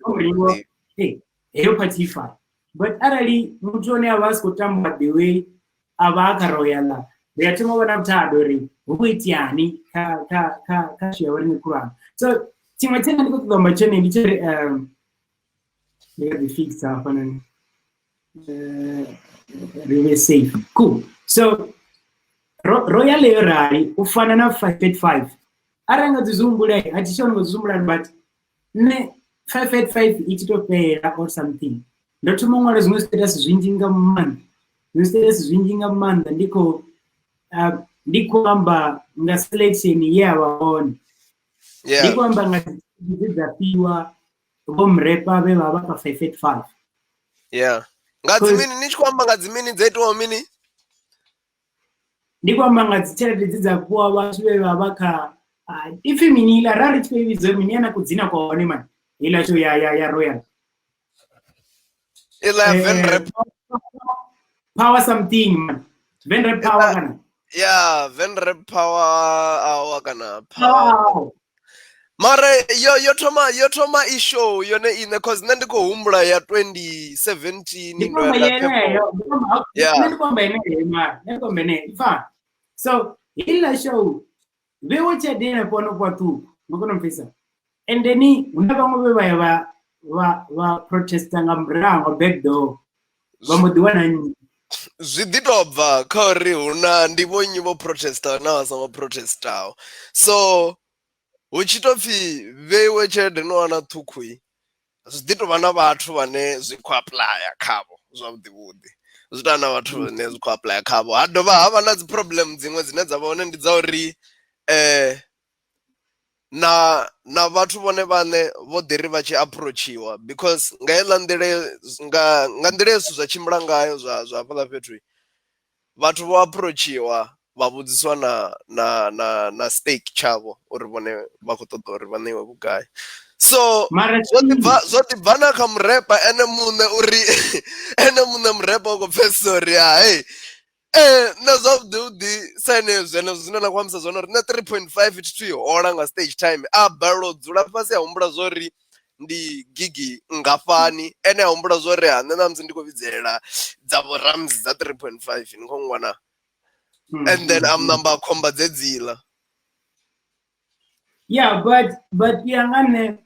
Heyo party fine. But arali muthu ane a vha a si khou tamba the way a vha kha Royal, ri a thoma u vhona vhuthada uri hu khou iteani kha kha kha kha show ya vhoriṋe khulwane. So tshiṅwe tshine ndi khou ṱoḓa u amba tshone ndi tsha uri ndi nga ḓi fixa hafhanoni ri vhe safe. Cool. So Royal yo rali u fana na 585. Arali nga dzi zwi humbula a thi shoni ngo zwi humbula but nṋe 585 i tshi to fhela or something ndo thoma u ṅwala zwiṅwe status zwinzhi nga maanḓa, zwiṅwe status zwinzhi nga maanḓa ndi khou amba nga selection ye ya vha hone, ndi khou amba nga dzi dza fhiwa vho mrepa vhe vha vha kha 585. Yeah, nga dzi mini ni tshi khou amba nga dzi mini dza itiwa mini? Ndi khou amba nga dzi tshelede dze dza fhiwa vhathu vhe vha vha kha ipfi mini iḽa ra ri tshi khou i vhidza mini yana kudzina kwa hone mani iḽa show ya ya ya Royal. Iḽa ya Venrap Power something man. Venrap Power kana. Yeah, Venrap Power hour kana power. Mara yo thoma i show yone ine cause nṋe ndi khou humbula ya 2017 ndo ya. Nṋe ndi khou amba yeneyo mara nṋe ndi khou amba yeneyo ifana. So iḽa show vhewo tshelede henefho no fhiwa ṱhukhu no kona u pfhesesa. And then hu na vhaṅwe vhe vha ya vha protesta nga murahu nga back door vha mbo ḓi wana nnyi. Zwi ḓi tou bva kha uri hu na ndi vho nnyi vho protestaho na vha songo protestaho. So hu tshi tou pfhi vheiwe tshelede no wana ṱhukhu zwi ḓi tou vha na vhathu vhane zwi khou apuḽaya khavho zwavhuḓi vhuḓi, zwi tou vha na vhathu vhane zwi khou apuḽaya khavho. Ha dovha ha vha na dzi problem dziṅwe dzine dza vha hone ndi dza uri na vhathu vhone vhaṋe vho ḓi ri vha tshi approachiwa because nga heiḽa nḓila nga nḓila ye zwithu zwa tshimbila ngayo zwa zwa hafhaḽa fhethu vhathu vho approachiwa vha vhudziswa na na na na stake tshavho uri vhone vha khou ṱoḓa uri vha ṋeiwe vhugai. So Mara zwo ḓi bva, zwo ḓi bva na kha murepa ene muṋe uri ene muṋe murepa u khou pfesesa uri hai nṋe zwavhuḓi vhuḓi sa henezwi zwenezwo zwine na khou ambisa zwone uri nṋe 3.5 thi thu i hola nga stage time, a balelwa u dzula fhasi a humbula zwori ndi gigi nngafhani, ene a humbula zwori ha nṋe ṋamusi ndi khou vhidzelela dza vho Ramzi dza 3.5 ni khou nngwana, and then a muṋamba a khomba dzedziḽa. Yeah, but ya nga nṋe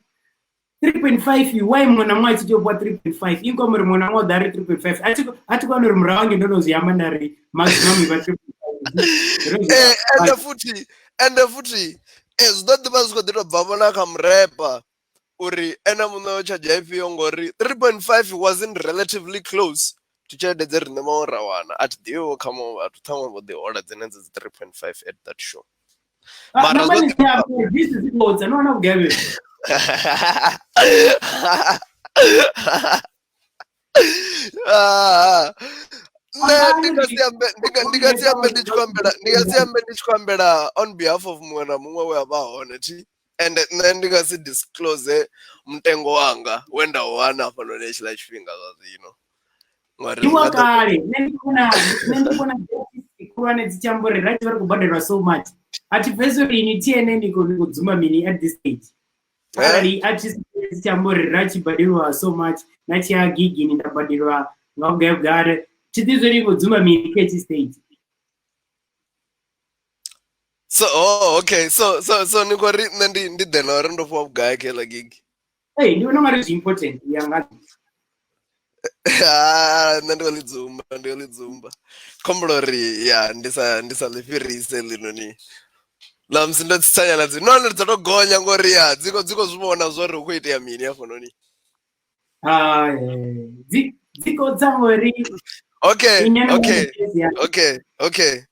3.5 why muṅwe na muṅwe a tshi tea u fhiwa 3.5 i khou amba uri muṅwe na muṅwe u ḓa ri 3.5 a thi koni uri murahu hange ndo no zwi amba nda ri maximum i vha 3.5. Ende futhi, ende futhi zwi ḓo ḓivha zwi khou ḓi tou bva vhona kha murepa uri ene muṋe o tshadzha ifhio ngori 3.5 wasn't relatively close to tshelede dze riṋe vhaṅwe ra wana. A thi ḓivhi vho kha muṅwe vhathu ṱhaṅwe vho ḓi hola dzenedzo dzi 3.5 at that show. Mara zwo ḓi bva no wana vhugevhenga. Nṋe ndi nga si ambe, ndi nga si ambe ndi tshi khou ambela, ndi nga si ambe ndi tshi khou ambela on behalf of muṅwe na muṅwe we a vha hone thi, ende nṋe ndi nga si disclose mutengo wanga we nda u wana hafhanoni hetshiḽa tshifhinga zwa zwino. Ngori Ndi wa kale nṋe ndi vhona, nṋe ndi vhona khulwane dzi tshi amba uri ra tshi vha ri khou badelwa so much. A thi pfesi uri ini TNA ndi khou dzumba mini at this stage. Arali artist dzi tshi amba uri ra tshi badeliwa so much na tshi ya gigini nda badelwa nga vhugai vhugai, thi ḓivhi zwori i khou dzumba mini kha hetshi stage. So, oh, okay. So, so, so ni khou ri nṋe ndi ndi ḓe na uri ndo fhiwa vhugai kha heiḽa gig? Ee, ndi vhona ungari zwi important u ya nga Ah, nṋe ndi khou ḽi dzumba, ndi khou ḽi dzumba. Khombula uri ya ndi sa ndi sa ḽi fhirise ḽinoni. Ṋamusi musi ndo tsitsanyana dzi nahone dzo to gonya ngori ya dzi khou dzi khou zwi vhona zwori hu khou itea mini hafhanoni. Ah, dzi dzi khou tsa ngori Okay, okay, okay, okay.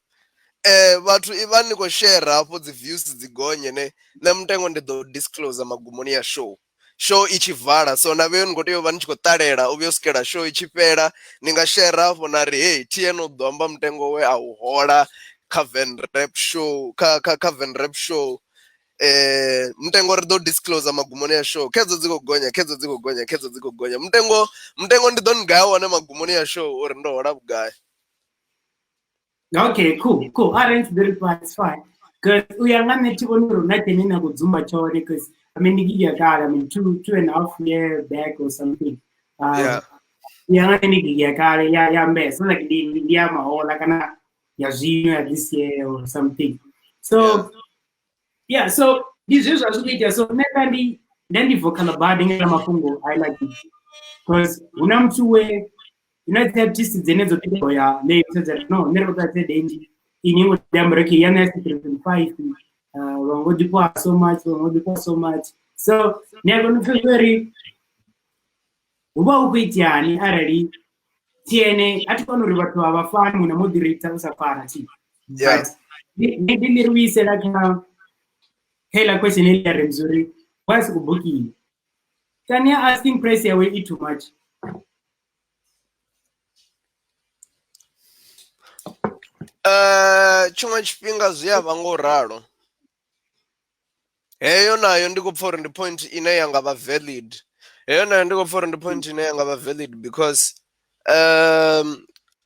Vhathu i vha ni khou share hafho dzi views dzi gonye ne, nṋe mutengo ndi ḓo disclose magumoni a show. Show i tshi vala so na vheiwe ni khou tea u vha ni tshi khou ṱalela u vhuya u swikela show i tshi fhela, ni nga share hafho na ri hey TN u ḓo amba mutengo we a u hola kha Venrap show kha kha kha Venrap show mutengo ri ḓo disclose magumoni a show khedzo dzi khou gonya khedzo dzi khou gonya khedzo dzi khou gonya mutengo mutengo ndi ḓo ni gaya wone magumoni a show uri ndo hola vhugai. Okay, cool, cool. Arrange the reply, it's fine. Because u ya nga nṋe thi vhoni uri hu na tshine na khou dzumba tshone because I mean ndi gig ya kale, I mean 2.5 year back or something. Yeah. U ya nga nṋe ndi gig ya kale ya ya mbesa, like ndi ndi ya mahola kana ya zwino ya this year or something. So yeah, so ndi zwe zwa zwi khou itea. So nṋe nda ndi nda ndi vocal badi nga mafhungo I like it because hu na muthu we hu na dzi artist dzine dzo ḓi ya ṋe dza ri no nṋe ri khou ṱoḓa tshelede nnzhi ini ngo ḓi amba uri okay ya nṋe ya 3.5 vha ngo ḓifha so much, vha ngo ḓifha so much. So ni a kona u pfha uri hu vha hu khou iteani arali TN a thi koni uri vhathu a vha fani muṅwe na muṅwe u ḓi reitha u sa fana thi, but ndi ndi ri vhuisela kha heiḽa question heḽi ya Ramsey uri why si khou bukiwa kani asking price yawe i too much. Tshiṅwe tshifhinga zwi a vha ngo ralo, heyo nayo ndi khou pfha uri ndi point ine ya nga vha valid, heyo nayo ndi khou pfha uri ndi point ine ya nga vha valid because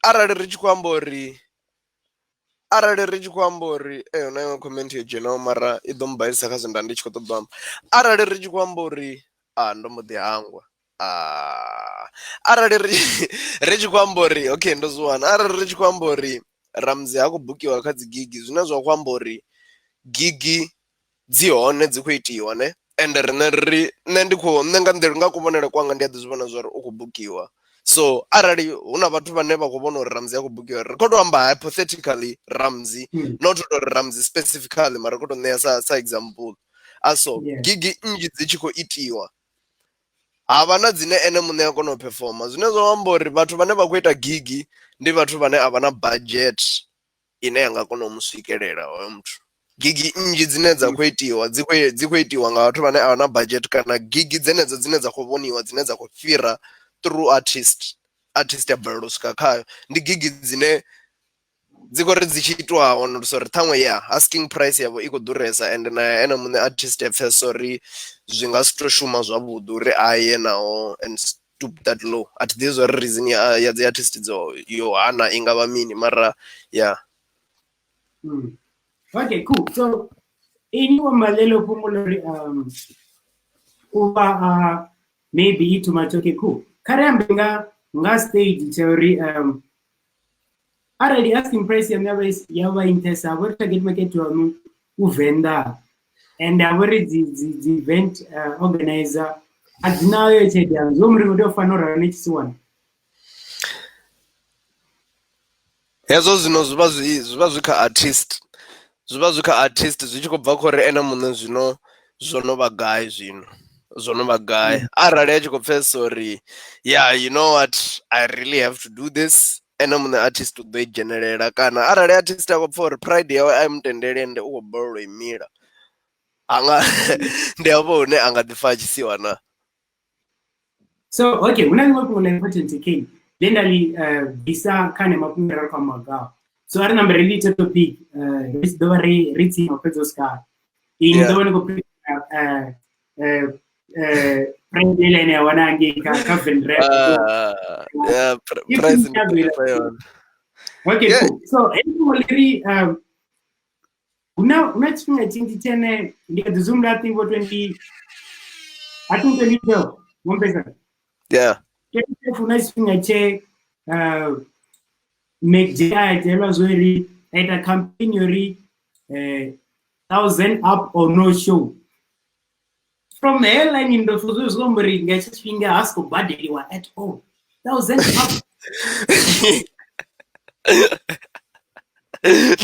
arali ri tshi khou amba uri arali ri tshi khou amba uri ee hu na iṅwe comment yo dzhenaho mara i ḓo mmbaisa kha zwe nda ndi tshi khou ṱoḓa u amba, arali ri tshi khou amba uri ndo mbo ḓi hangwa. Arali ri ri tshi khou amba uri okay ndo zwi wana arali ri tshi khou amba uri Ramzi ha khou bukiwa kha dzi gigi zwine zwa khou amba uri gigi dzi hone dzi khou itiwa ne ende riṋe ri nṋe ndi khou nṋe nga nḓila nga kuvhonele kwanga ndi a ḓi zwi vhona zwori u khou bukiwa, so arali hu na vhathu vhane vha khou vhona uri Ramzi ha khou bukiwa ri khou tou amba hypothetically Ramzi not u tou ri Ramzi specifically mara ri khou tou ṋea sa sa example a so gigi nnzhi dzi tshi khou itiwa ha vha na dzine ene muṋe a kona u performer zwine zwa amba uri vhathu vhane vha khou ita gigi ndi vhathu vhane a vha na budget ine ya nga kona u mu swikelela hoyo muthu. Gigi nnzhi dzine dza khou itiwa dzi khou dzi khou itiwa nga vhathu vhane a vha na budget kana gigi dzenedzo dzine dza khou vhoniwa dzine dza khou fhira through artist artist ya balelwa u swika khayo ndi gigi dzine Dzi khou ri dzi tshi itwa wanulusa uri ṱhaṅwe ya asking price yavho i khou ḓuresa ende na ene muṋe artist a pfhesesa uri zwi nga si to shuma zwavhuḓi uri a ye naho and stoop that low. A thi ḓivhi zwa uri reason ya dzi artist dzo yo hana i ngavha mini mara ya. Okay, cool. So ini wa amba ḽeḽo fhungo ḽa uri u vha maybe i too much. Okay, cool. Kha ri ambe nga stage tsha uri arali asking price yaṋu ya vha i nṱhesa, ha vha uri target market waṋu u Venḓa and ha vha uri dzi event organizer a dzi nayo tshelede yaṋu, zwi amba uri ni khou tea u fanela u ralo ni tshi si wana. Hezwo zwino zwi vha zwi kha artist, zwi vha zwi kha artist zwi tshi khou bva khou uri ene muṋe zwino zwo no vha gai, zwino zwo no vha gai. Arali a tshi khou pfhesesa uri yeah, you know what, I really have to do this, ene muṋe artist u ḓo i dzhenelela, kana arali artist a khou pfha uri pride yawe a i mutendeli ende u khou balelwa u i mila, anga ndi hafho hune a nga ḓi pfha a tshi siwa na. So okay, hu na ḽiṅwe fhungo ḽa important k ḽe nda ḽi bvisa kha ane mafhungo ra khou amba ngao. So a ri nambe ri ḽi ite topic, ri tshi ḓo vha ri tsini u fhedza u swika ini ḓo vha ni khou price heiḽa ine ya wana ngei kha Venrap. Yeah, price ndi prefer yone. Okay, cool. So heḽi fhungo ḽi ri hu na tshifhinga tshinzhi tshene ndi kha ḓi zwi humbula, I think vho 20, I think 2012 ngombesa. 2012 hu na tshifhinga tshe MacG a itelwa zwo ri a ita campaign yori 1000 up or no show. From the headline ndo pfa zwi amba uri nga hetsho tshifhinga ha si khou badeliwa at all, 1000 up.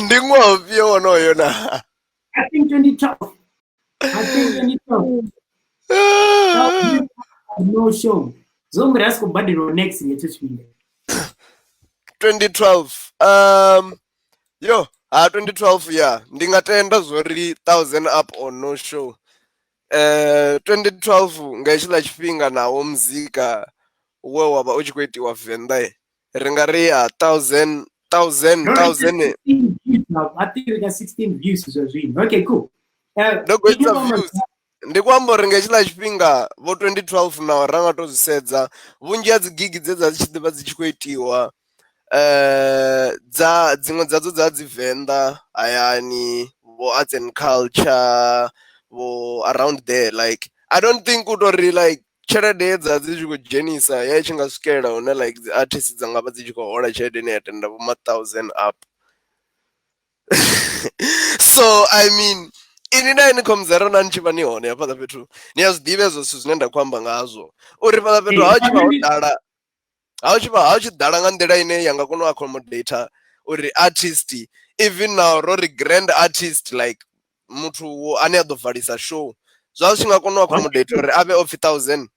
Ndi ṅwaha ufhio wonoyo na? I think 2012, I think 2012, no show, zwo amba uri ha si khou badeliwa next nga hetsho tshifhinga. 2012, yo ha 2012, ya ndi nga tenda zwori 1000 up or no show. 2012 nga hetshiḽa tshifhinga nawo muzika we wa vha u tshi khou itiwa Venḓa, ri nga ri ya thousand thousand thousand. I think ri ka 16 views zwa zwino. Okay, cool. Ndo goitsa views, ndi khou amba uri nga hetshiḽa tshifhinga vho 2012 naho ra nga to zwi sedza, vhunzhi ha dzi gigi dze dza dzi tshi ḓivha dzi tshi khou itiwa, dza dziṅwe dzadzo dza dzi Venḓa hayani, vho arts and culture vho around there, like I don't think u tori like tshelede dza dzi tshi khou dzhenisa ya i tshi nga swikelela hune like dzi artist dza nga vha dzi tshi khou hola tshelede ine ya tenda vho ma 1000 up. So I mean, ini na ini khomzero na ni tshi vha ni hone hafhaḽa fhethu, ni a zwi ḓivha hezwo zwithu zwine nda khou amba ngazwo, uri fhaḽa fhethu ha tshi vha ho ḓala, ha tshi ḓala nga nḓila ine ya nga kona u accommodate uri artist, even now ro ri grand artist, like muthu ane a ḓo valisa show, zwa zwi tshi nga kona u accommodate uri a vhe o pfhi 1000.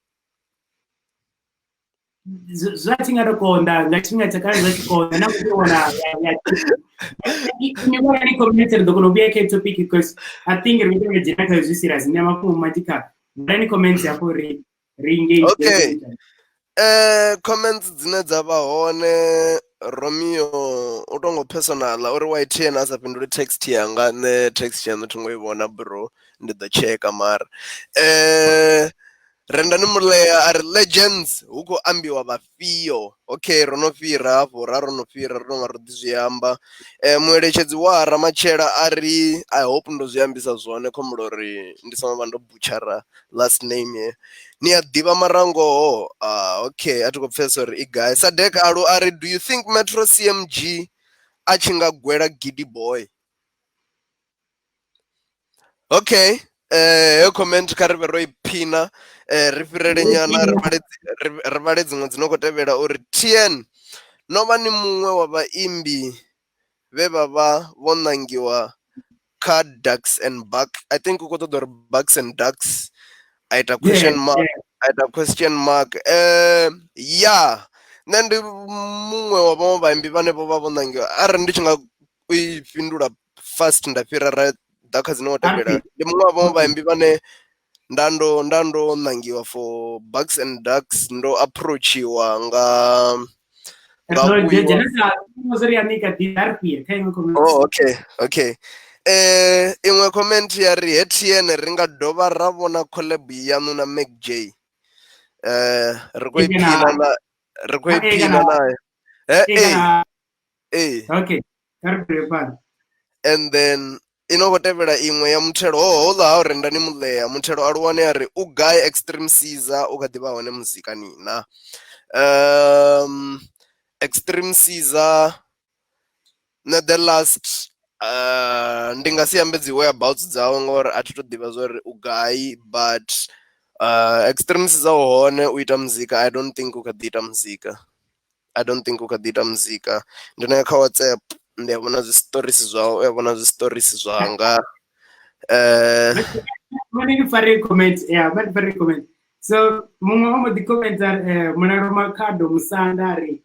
Zwa tshi nga to konḓa nga tshifhinga tsha kale, zwa tshi konḓa na u wana ni vhona ni comment, ri ḓo kona u vhuya kha topic because I think ri khou dzhena kha zwi serious ni mafhungo manzhi kha vhalani comments hafho ri engage. Okay, comments dzine dza vha hone, Romeo u tongo personal uri YTN a sa fhinduli text yanga, nṋe text yaṋu thi ngo i vhona bro, ndi ḓo tsheka. Mara Rendani Mulea a ri legends hu khou ambiwa vhafhio? Okay, ro no fhira hafho, ra ro no fhira, ro tonga ro ḓi zwi amba. Mueletshedzi wa Ramatshela a ri I hope ndo zwi ambisa zwone, khombula uri ndi songo vha ndo butshara last name ye ni a ḓivha mara ngoho. Okay, a thi khou pfhesesa uri i gai. Sadek Alu a ri do you think Metro CMG a tshi nga gwela Giddy Boy? Okay, heyo comment kha ri vhe ro i phina, ri fhirele nyana ri vhale dziṅwe dzi no khou tevhela uri TN no vha ni muṅwe wa vhaimbi vhe vha vha vho ṋangiwa kha Ducks and Buck, I think u khou ṱoḓa uri Bucks and Ducks, a ita question mark, a ita question mark. Ya, nṋe ndi muṅwe wa vhaṅwe vhaimbi vhane vho vha vho ṋangiwa. Arali ndi tshi nga i fhindula fast nda fhira ra ḓa kha dzine wa tevhela, ndi muṅwe wa vhaṅwe vhaimbi vhane nda ndo ṋangiwa for Bucks and Ducks, ndo approachiwa nga Nga vhuiwa. Oh, okay, okay. Iṅwe comment ya ri he TN ri nga dovha ra vhona collab yanu na Mac J. Ri khou iphina na ri khou iphina nayo. Eh eh eh. Okay. And then ino khou tevhela iṅwe ya muthelo ho houḽa ha u renda ni muḽea muthelo aluwane a ri u gai Extreme Caesar u kha ḓi vha hone muzikani na. Extreme Caesar nṋe the last ndi nga si ambe dzi whereabouts dzawe ngori a thi to ḓivha zwori u gai but Extreme Caesar u hone u ita muzika I don't think u kha ḓi ita muzika. I don't think u kha ḓi ita muzika ndi no ya kha WhatsApp ndi a vhona zwi stories zwawe u a vhona zwi stories zwanga. Mane ndi fare comment yeah mane fare comment so muṅwe o mbo ḓi commenta Mulalo Makhado Musanda ri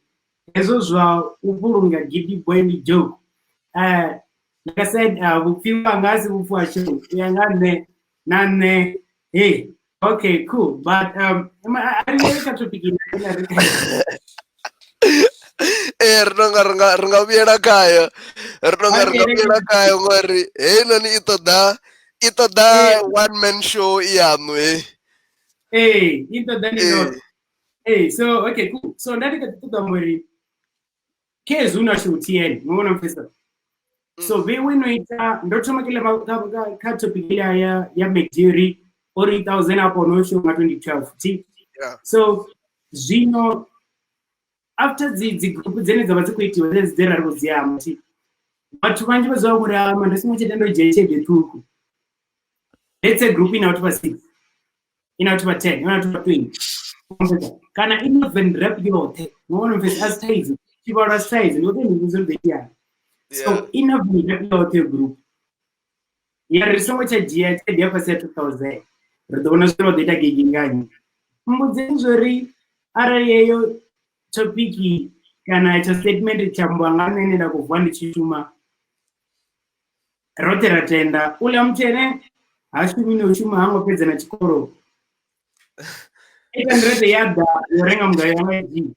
hezwo zwa u vhulunga gidi boy ndi joke. Like I said, vhupfiwa hanga a si vhupfiwa show u ya nga nṋe na nṋe hey okay cool but a ri ye kha topic ine ri Ee ri tonga ri nga ri nga vhuyela khayo ri tonga ri nga vhuyela khayo ngori heinoni i ṱoḓa i ṱoḓa one man show i yaṋu hei. Ee i ṱoḓa ndi noṱhe. Ee so okay cool so nda ndi kha ḓi ṱoḓa amba uri khezwi hu na show TN mo vhona pfesa so vheiwe no ita ndo thoma kile kha topic ya ya ya Mediri ori 1000 apo no show nga 2012 thi so zwino after dzi dzi group dzene dza vha dzi khou itiwa dzedzi dze ra ri khou dzi amba thi vhathu vhanzhi vha dzula uri ama ndi songo tsha ndo dzhia tshelede ṱhukhu let's say group ina vhathu vha 6 ina vhathu vha 10 ina vhathu vha 20 kana i no ven rap yoṱhe ngo vhona mfesi a si thaidzo tshivhalo a si thaidzo ndi uri ndi ḓo itani so ina ven rap yoṱhe group ya ri songo tsha dzhia tshelede ya fhasi ya 2000 ri ḓo vhona zwine vha ḓo ita gigi nga nnyi. Mbudzeni zwori arali heyo thopiki kana itsho statement tsha ambiwa nga nṋe ine nda khou vuwa ndi tshi shuma roṱhe ra tenda uḽa muthu ene ha shumi no shuma ha ngo fhedza na tshikolo 800 ya ḓa yo renga mugayo yanga dzhia.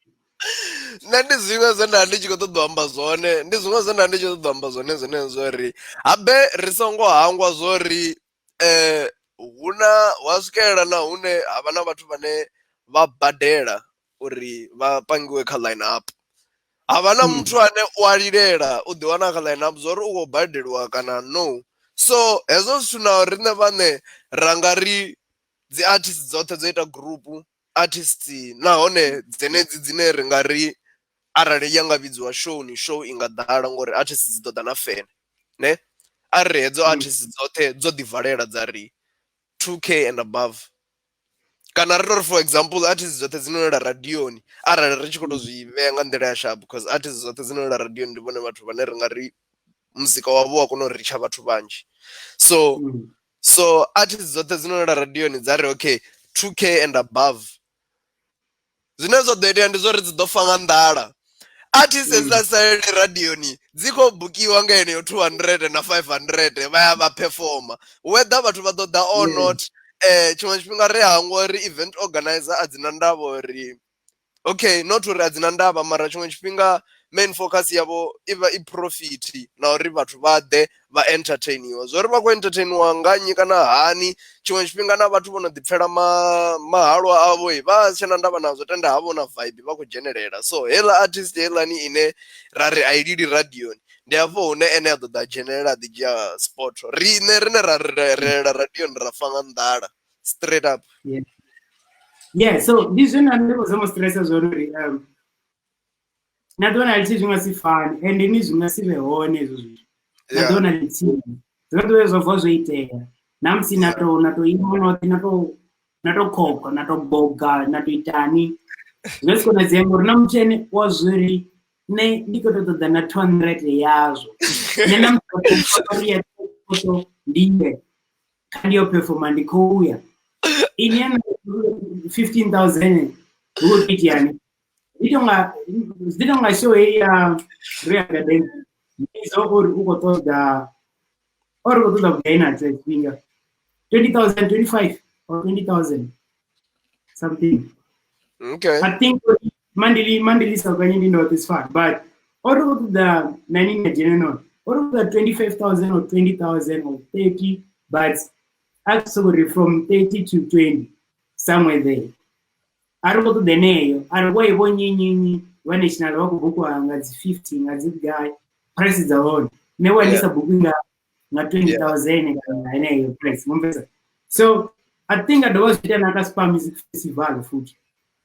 Nṋe ndi zwiṅwe zwe nda ndi tshi khou ṱoḓa u amba zwone ndi zwiṅwe zwe nda ndi tshi khou ṱoḓa u amba zwone zwone zwori habe ri songo hangwa zwori hu na hu a swikelela na hune ha vha na vhathu vhane vha badela uri vha pangiwe kha line up. Ha vha na muthu ane u a lilela u ḓi wana kha line up zwori u khou badeliwa kana no, so hezwo zwithu na riṋe vhaṋe ra nga ri dzi artist dzoṱhe dzo ita group artist nahone dzenedzi dzine ri nga ri arali ya nga vhidziwa show ni show i nga ḓala ngori artist dzi ḓo ḓa na fene ne arali hedzo artist dzoṱhe dzo ḓi valela dza ri 2k and above kana ri tori for example artist dzoṱhe dzi no lela radioni arali ri tshi khou to zwi vhea nga nḓila ya sharp because artist dzoṱhe dzi no lela radioni ndi vhone vhathu vhane ri nga ri muzika wavho wa kona u ritsha vhathu vhanzhi so so artist dzoṱhe dzi no lela radioni dza ri okay 2k and above zwine zwa ḓo itea ndi zwori dzi ḓo fa nga nḓala artist dzi sa saleli radioni dzi khou bukiwa nga heneyo 200 na 500 vha ya vha performa whether vhathu vha ḓo ḓa or not tshiṅwe tshifhinga ri hangwa uri event organizer a dzi na ndavha uri okay not uri a dzi na ndavha mara tshiṅwe tshifhinga main focus yavho i vha i profit na uri vhathu vha ḓe vha entertainiwa zwori vha khou entertainiwa nga nnyi kana hani tshiṅwe tshifhinga na vhathu vho no ḓi pfhela mahalwa avho vha si tshena ndavha nazwo tenda havho na vibe vha khou dzhenelela so heiḽa artist heiḽani ine ra ri a i lili radioni ndi hafho hune ene a ḓo ḓa dzhenelela a ḓi dzhia spot riṋe rine ra relela radioni ra fa nga nḓala straight up. Yeah, so ndi zwine nda ndi khou zama u stressa zwone uri na ḓuvha na ḽithihi zwi nga si fani ende ni zwi nga si vhe hone hezwo zwithu na ḓuvha na ḽithihi zwi nga ḓuvha zwa vuwa zwo itea na musi na to na to ima noṱhe na to na to khokha na to goga na to itani zwi nga si konadzea ngori na muthu ene wa zwori nṋe ndi khou tou ṱoḓa na 200 yazwo nṋe na muthu ya ndi ye kha ndi yo performa ndi khou ya ini ya 15000 hu khou iteani zwi tonga zwi tonga show heyi ya Royal Garden ndi uri u khou ṱoḓa uri u khou ṱoḓa vhugai na tshifhinga 20000 25 or 20000 something. Okay. I think Mandili sa kanye ndi ndoṱhe, it's fine, but ori u ṱoḓa na ini nga dzhena no ori u ṱoḓa 25,000 or 20,000 or 30, but actually from 30 to 20, somewhere there. A ri khou ṱoḓa eneyo, a ri vho nnyi vha national vha khou bukiwa nga dzi 50, nga dzi gai price dza hone, nṋe wa ndisa buki nga 20,000 kana heneyo price, ngompfesa. So I think a dovha zwi ita na kha Spa Music Festival futhi,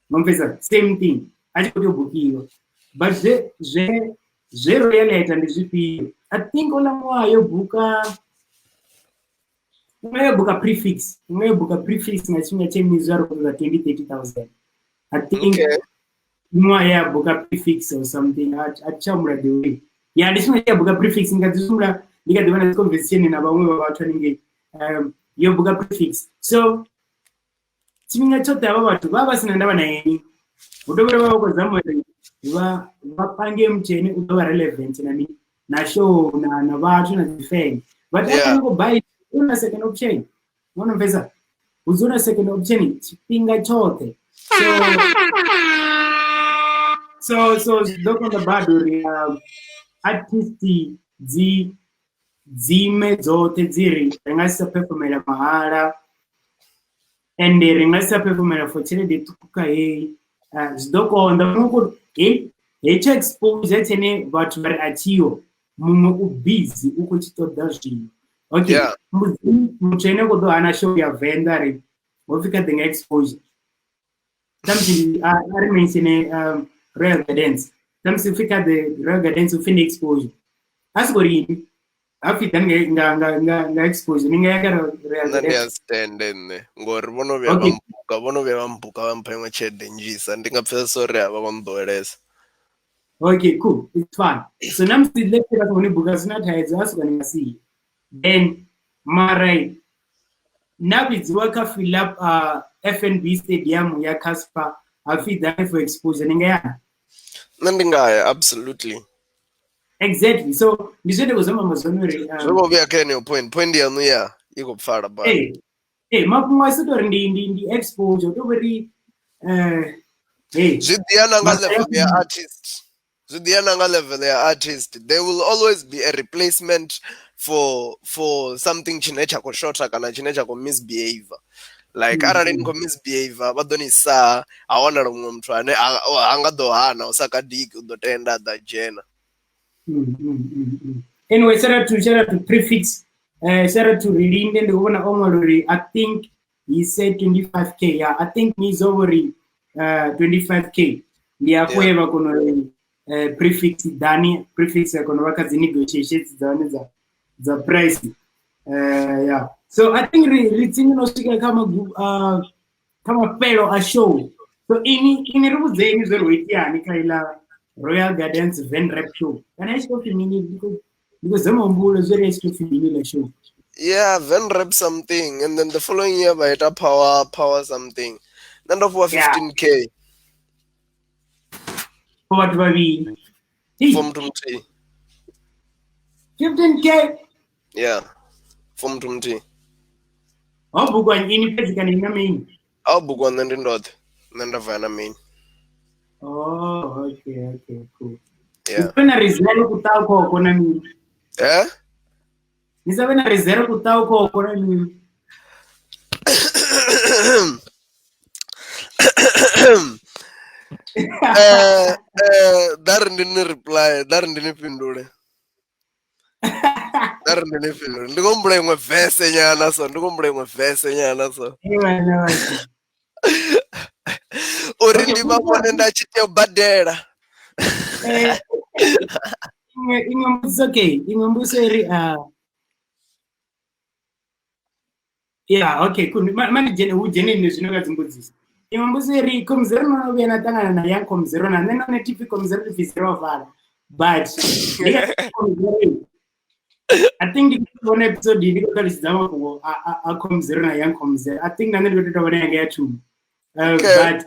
ngompfesa, same thing, a tshi khou tea u bukiwa. But zwe Royal ya ita ndi zwifhio? I think ola ṅwaha yo buka, nga yo buka Prefix, nga yo buka Prefix nga tshifhinga tshe Mizo a ri khou ṱoḓa 20 30,000, I think. Ṅwaha ya buka Prefix or something, a thi tsha humbula the way ya ndi tshifhinga tshe ya buka Prefix, ndi kha ḓi humbula, ndi kha ḓi vha na dzi conversation na vhaṅwe vha vhathu haningei, yo buka Prefix. So tshifhinga tshoṱhe havha vhathu vha vha sina ndavha na ini, hu tovha vha vha khou zama uri vha pange muthu ene u ḓo vha relevant na mini na show na vhathu na dzi fan, but arali khou buy hu na second option, ngono pfesa, hu dzula second option tshifhinga tshoṱhe. So zwi ḓo konḓa badi uri artist dzi dzime dzoṱhe dzi ri ri nga si tsha performela mahala ende ri nga si tsha performela for tshelede ṱhukhu kha heyi, zwi ḓo konḓa. Hetsho exposure tshene vhathu vha ri a tshiho, muṅwe u busy u khou tshi ṱoḓa zwino, okay. Muthu ene khou ḓo hana show ya Venḓa ri ho pfhi kha ḓi nga exposure, khamusi a ri mention Royal Gardens, khamusi upfhi kha the Royal Gardens upfhi ndi exposure, a si khou ri ini hapfi ḓa nga exposure ni nga ya kha Royal Nṋe ndi Gardens. A si tende nṋe ngori vhono vhuya vha mbuka, vhono vhuya vha mbuka vha mpha iṅwe tshelede nnzhisa, ndi nga pfhesesa uri a vha vho nḓowelesa. Okay, cool, it's fine. So namusi let's say vha songo ni buka, zwi na thaidzo, a soka ni nga siya then, mara na vhidziwa kha fill up FNB Stadium ya Casper, hapfi ḓani for exposure, ni nga ya? Nṋe ndi nga ya, absolutely. Exactly, so ndi zwine ndi khou zama amba zwone uri Zwi vho vhuya kha heneyo point yaṋu ya i khou pfala badi. Ee, mafhungo a si tou ri ndi exposure, hu tou ri hey. Zwi ḓi ya na nga level ya artist, zwi ḓi ya na nga level ya artist. There will always be a replacement for something tshine tsha khou shotha kana tshine tsha khou misbehave, like arali ni khou misbehave vha ḓo ni saha, ha wanala muṅwe muthu ane a nga ḓo hana u sa kadiki, u ḓo tenda a ḓa dzhena. Anyway, shout out to Prefix. Shout out to Rilinde, ndi vhona o ṅwala uri I think he said 25K. Yeah, I think Mizo uri 25K. Ndi afho he vha kona uri Prefix dani, Prefix ya kona u vha kha dzi negotiations dza hone dza price. Yeah. So I think ri tsini no swika kha magu kha mafhelo a show. So ini ri vhudzeni zwe ri ho iteani kha iḽa Royal Gardens Van Rap show. Kana i tshi khou pfi mini, ndi khou zama u humbula zwe ri i tshi khou pfi mini ḽa show. Yeah, Van Rap something, and then the following year vha ita power something. Nṋe ndo fhiwa 15K. For vhathu vhavhili. For muthu muthihi. 15K. Yeah, for muthu muthihi. Ho bukwa ini fhedzi kana ina mini? A u bukiwa nṋe ndi ndoṱhe, nṋe nda vaya na mini. Oh, okay, cool. Yeah. Ni sa vhe na rizero kuṱawu khoko na mini? Eh? Ni sa vhe na rizero kuṱawu khoko na mini? Ḓa ri ndi ni reply, ḓa ri ndi ni fhindule. Ḓa ri ndi ni fhindule. Ndi khou humbula iṅwe verse nyana so, ndi khou humbula iṅwe verse nyana so. Hey, wena, wena. Uri ndi vha vhone nda tshi tea u badela. Iṅwe mbudziso, okay, iṅwe mbudziso iri yeah, okay, cool. Mani dzhene hu dzhene nṋe zwino kha dzimbudziso. Iṅwe mbudziso iri Comzero, no no vhuya na ṱangana na Young Comzero? Na nṋe none tipfi Comzero, tipfi zero vala. But ndi kha Comzero, I think ndi khou vhona episode ndi khou ṱalutshedza mafhungo a Comzero na Young Comzero. I think na nṋe ndi khou tou vhona yanga ya thumbu. But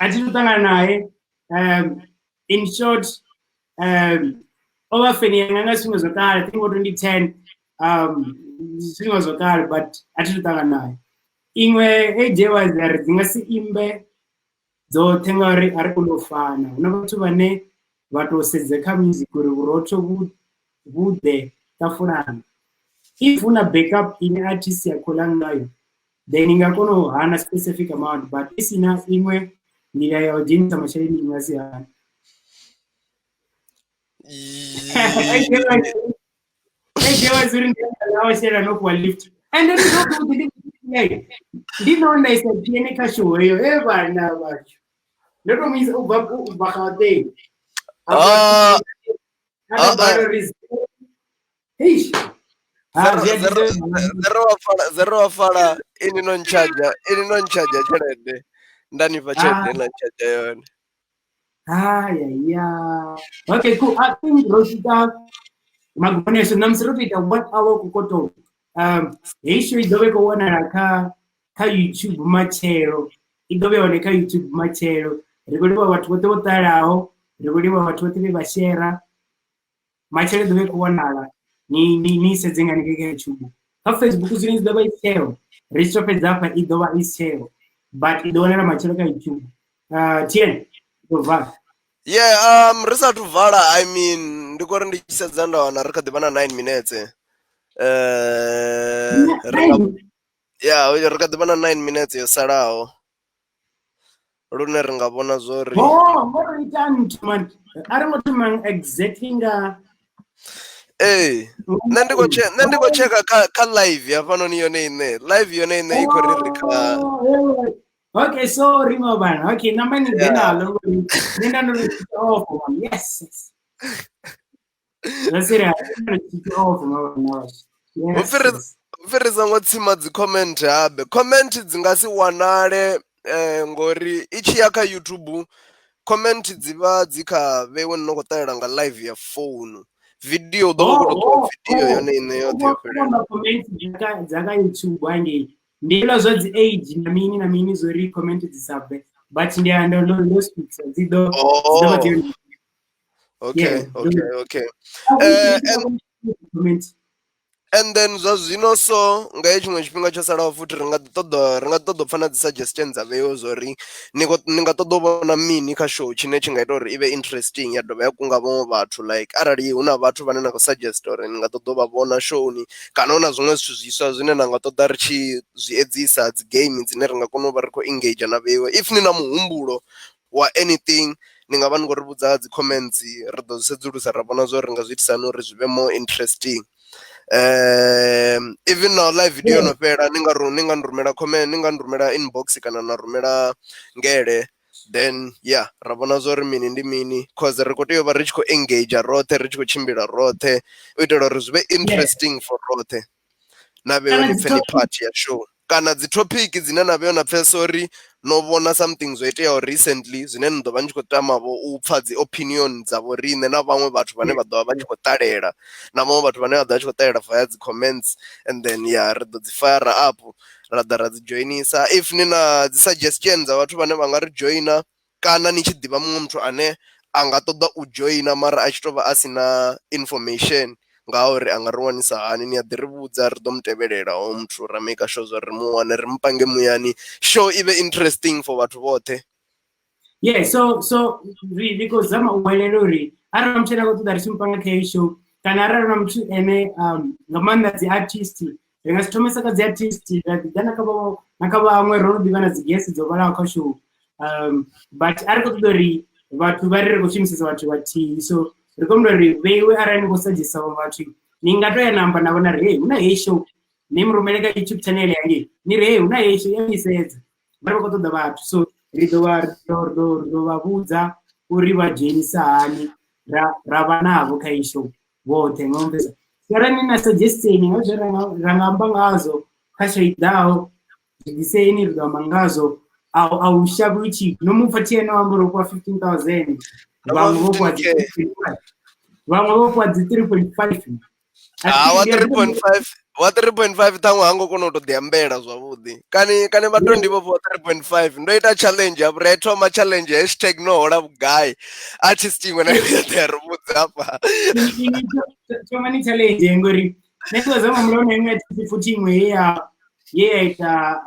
a thi thu ṱangana naye. In short, o vha feni yanga nga zwifhinga zwa kale, I think vho 2010, zwifhinga zwa kale, but a thi thu ṱangana naye. Iṅwe AJ was ri dzi nga si imbe. Dzoṱhe ngauri a ri koni u fana, hu na vhathu vhane vha tou sedza kha music uri vhurotho vhu ḓe ṱafulani. If hu na backup ine artist ya khou ḽa ngayo then i nga kona u hana specific amount, but i si na iṅwe nḓila ya u dzhenisa masheleni i nga si hane. And then ndi no nda isa dzhene kha show heyo he vhana vhathu ndo to mu isa u bva Gauteng. Zero wa fala ini no ntshaja, ini no ntshaja tshelede nda ni fha tshelede na ntshaja yone. Haya ya. Okay, cool. I think ro swika magumoni ashu ṋamusi ro to ita 1 hour kokoto. Heyi show i ḓo vha i khou wanala kha YouTube matshelo. I ḓo vha hone kha YouTube matshelo. Ri khou livhuwa vhathu vhoṱhe vho ṱalelaho, ri khou livhuwa vhathu vhoṱhe vhe vha shera. Matshelo i ḓo vha i khou wanala. Ni sedze nga haningei kha YouTube. Kha Facebook zwino i ḓo vha i tsheo. Ri tshi to fhedza hafha i ḓo vha i tsheo. But i ḓo wanala matshelo kha YouTube. Tien, ḓo vala. Yeah, ri sa thu vala, I mean, ndi khou ri ndi tshi sedza nda wana ri kha ḓi vha na 9 minutes. Yeah, ri kha ḓi vha na 9 minutes yo salaho. Lune ri nga vhona zwori oh, ngo ri ita nthu man. A ri ngo thoma exactly nga Ee, nṋe ndi khou nṋe ndi khou tsheka kha live hafhanoni yone ine live yone ine i khou ri ri kha. Okay, sorry mabana. Okay, namba ni gena lo nṋe nda ndo ri off man. Yes. That's it. Off mabana. Yes. Upfi ri songo tsima dzi comment habe. Comment dzi nga si wanale ngori i tshi ya kha YouTube comment dzi vha dzi kha vhewe no khou ṱalela nga live ya phone. Video ḓo vha khou tou video yone ine yoṱhe yo fhelela. Comment dza kha YouTube hangei. Ndi hezwiḽa zwa dzi age na mini na mini zwo ri comment dzi sa bve, but ndi ndo ndo ndo speaks dzi ḓo vha dzi. Okay, okay, okay. And then zwa zwino so nga tshiṅwe tshifhinga tsho salaho futhi ri nga ṱoḓa ri nga ṱoḓa u pfha na dzi suggestion dza vheiwe zwo ri ni nga ṱoḓa u vhona mini kha show tshine tshi nga ita uri i vhe interesting ya dovha ya kunga vhaṅwe vhathu, like arali hu na vhathu vhane na khou suggest uri ni nga ṱoḓa u vha vhona showni kana hu na zwiṅwe zwithu zwiswa zwine na nga ṱoḓa ri tshi zwi edzisa, dzi game dzine ri nga kona u vha ri khou engage na vheiwe. If ni na muhumbulo wa anything ni nga vha ni khou ri vhudza dzi comments, ri ḓo zwi sedzulusa ra vhona zwa uri ri nga zwi itisa hani uri zwi vhe more interesting. Even now live video no fhela ni nga ni nga rumela comment, ni nga rumela inbox kana na rumela ngele, then yeah ra vhona zwa uri mini ndi mini, cause ri khou tea u vha ri tshi khou engage roṱhe, ri tshi khou tshimbila roṱhe u itela uri zwi vhe interesting for roṱhe. Na vheiwe ni pfhe ni part ya show kana dzi topic dzine na vheiwe na pfhesesa uri no vhona something zwo iteaho recently zwine ni ḓo vha ni tshi khou tama vho u pfha dzi opinion dza vho riṋe na vhaṅwe vhathu vhane vha ḓo vha vha tshi khou ṱalela na vhaṅwe vhathu vhane vha ḓo vha tshi khou ṱalela via dzi comments, and then yeah ri ḓo dzi fire up ra ḓa ra dzi joinisa. If ni na dzi suggestion dza vhathu vhane vha nga ri joina kana ni tshi ḓivha muṅwe muthu ane a nga ṱoḓa u joina mara a tshi tou vha a si na information nga uri a nga ri wanisa hani, ni a ḓi ri vhudza, ri ḓo mu tevhelela hoyo muthu ra maker sure zwa ri mu wane ri mupange muyani, show i vhe interesting for vhathu vhoṱhe. Yeah, so ri khou zama u welela uri arali muthu ane a khou ṱoḓa ri tshi mupanga kha heyi show kana arali na muthu ene nga maanḓa dzi artist, ri nga si thomesa kha dzi artist ra ḓi ḓa na kha vhaṅwe ro no ḓivha na dzi guest dzo vhalaho kha show, but a ri khou ṱoḓa uri vhathu vha ri ri khou shumisesa vhathu vhathihi, so ri khou humbula uri vheiwe arali ni khou suggesta vhaṅwe vhathu ni nga to ya na amba navho na ri hey hu na heyi show, ni mu rumele kha YouTube channel yangei ni ri hey hu na heyi show ya ni sedza, vha ri vha khou ṱoḓa vhathu, so ri ḓo vha vhudza uri vha dzhenisa hani ra vha navho kha heyi show vhoṱhe. Nga pfhesesa arali ni na suggestion nga zwe ra nga amba ngazwo kha show i ḓaho, zwi ḓiseni ri ḓo amba ngazwo. A u shavhi tshithu, no mupfa TN o amba uri o fhiwa 15,000, vhaṅwe vho fhiwa dzi 3.5, vhaṅwe vho fhiwa dzi 3.5. Ah, wa 3.5, wa 3.5 ṱhaṅwe ha ngo kona u to ḓi ambela zwavhuḓi. Kani kani vha 20 vho fhiwa 3.5. Ndo ita challenge hafhu, ri thoma challenge hashtag no hola vhugai. Artist iṅwe na iṅwe ya ri vhudza hafha. Thoma ni challenge ngori nṋe ndi zama mulo na iṅwe artist futhi iṅwe ye ya ita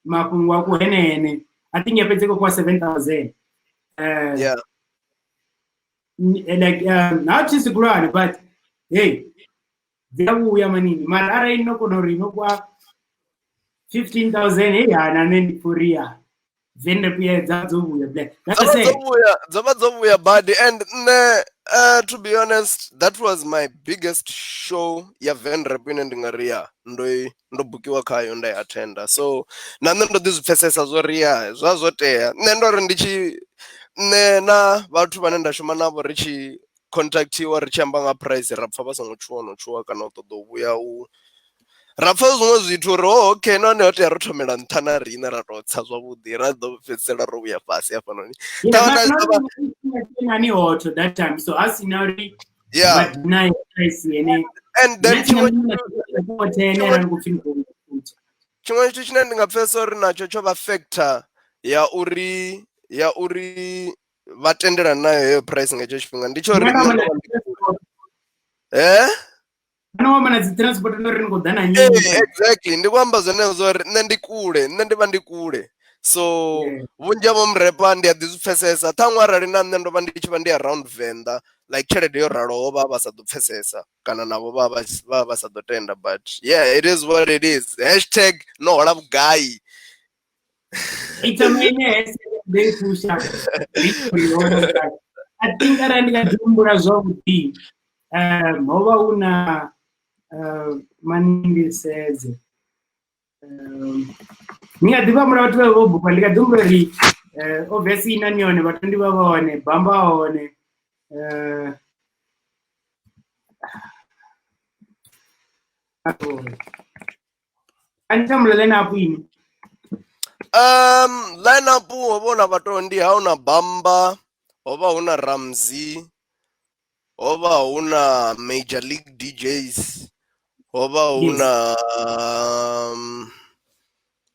mafhungo a kuhenene. I think ya fhedza kwa 7,000. Yeah. Like not just khulwane, but hey, dzi a vhuya manini, mara arali no kona uri no kwa 15,000, hey, ha na nṋe ndi pfha ya Venrap ya dza dzo vhuya black. That's dzo vhuya, dzo vha dzo vhuya badi. And nṋe, to be honest, that was my biggest show ya Venrap ine ndi nga ri ya ndo bukiwa khayo nda i attenda. So na nṋe ndo ḓi zwi pfhesesa zwo ri ya zwa zwo tea. Nṋe ndo ri ndi tshi nṋe na vhathu vhane nda shuma navho ri tshi contactiwa ri tshi amba nga price, ra pfha vha songo tshuwa no tshuwa kana u ṱoḓa u vhuya u ra pfha zwiṅwe zwithu uri oh okay, nahone ho tea ro thomela nṱha na riṋe ra tou tsa zwavhuḓi, ra ḓo fhedzisela ro vhuya fhasi hafhanoni. Nani hotho that time, so a sina uri yeah, deny price ene. And then tshiṅwe tshithu tshine ndi nga pfhesesa uri natsho tsho vha factor ya uri vha tendelana nayo heyo price nga hetsho tshifhinga ndi tsho uri no amba na dzi transport no ri ni khou ḓa na nnyi. Exactly, ndi khou amba zwenezwo uri nṋe ndi kule, nṋe ndi vha ndi kule, so vhunzhi ha vho murepa ndi a ḓi zwi pfhesesa. Ṱhaṅwe arali na nṋe ndo vha ndi tshi vha ndi around Venḓa, like tshelede yo raloho vha vha sa ḓo pfhesesa kana navho vha vha sa ḓo tenda, but yeah, it is what it is. Hashtag no hola vhugai. I think arali ndi nga ḓi humbula zwavhuḓi, ho vha hu na maningisedze, ndi nga ḓivha mula vhathu vha vho buka, ndi nga ḓi humbula uri obviously ina ni hone, vhathu ndi vha vha hone, bamba hone, ani tambula line up ini. Line up ho vha hu na vhatondi, ha hu na bamba, ho vha hu na Ramsey, ho vha hu na Major League DJs, ho vha hu na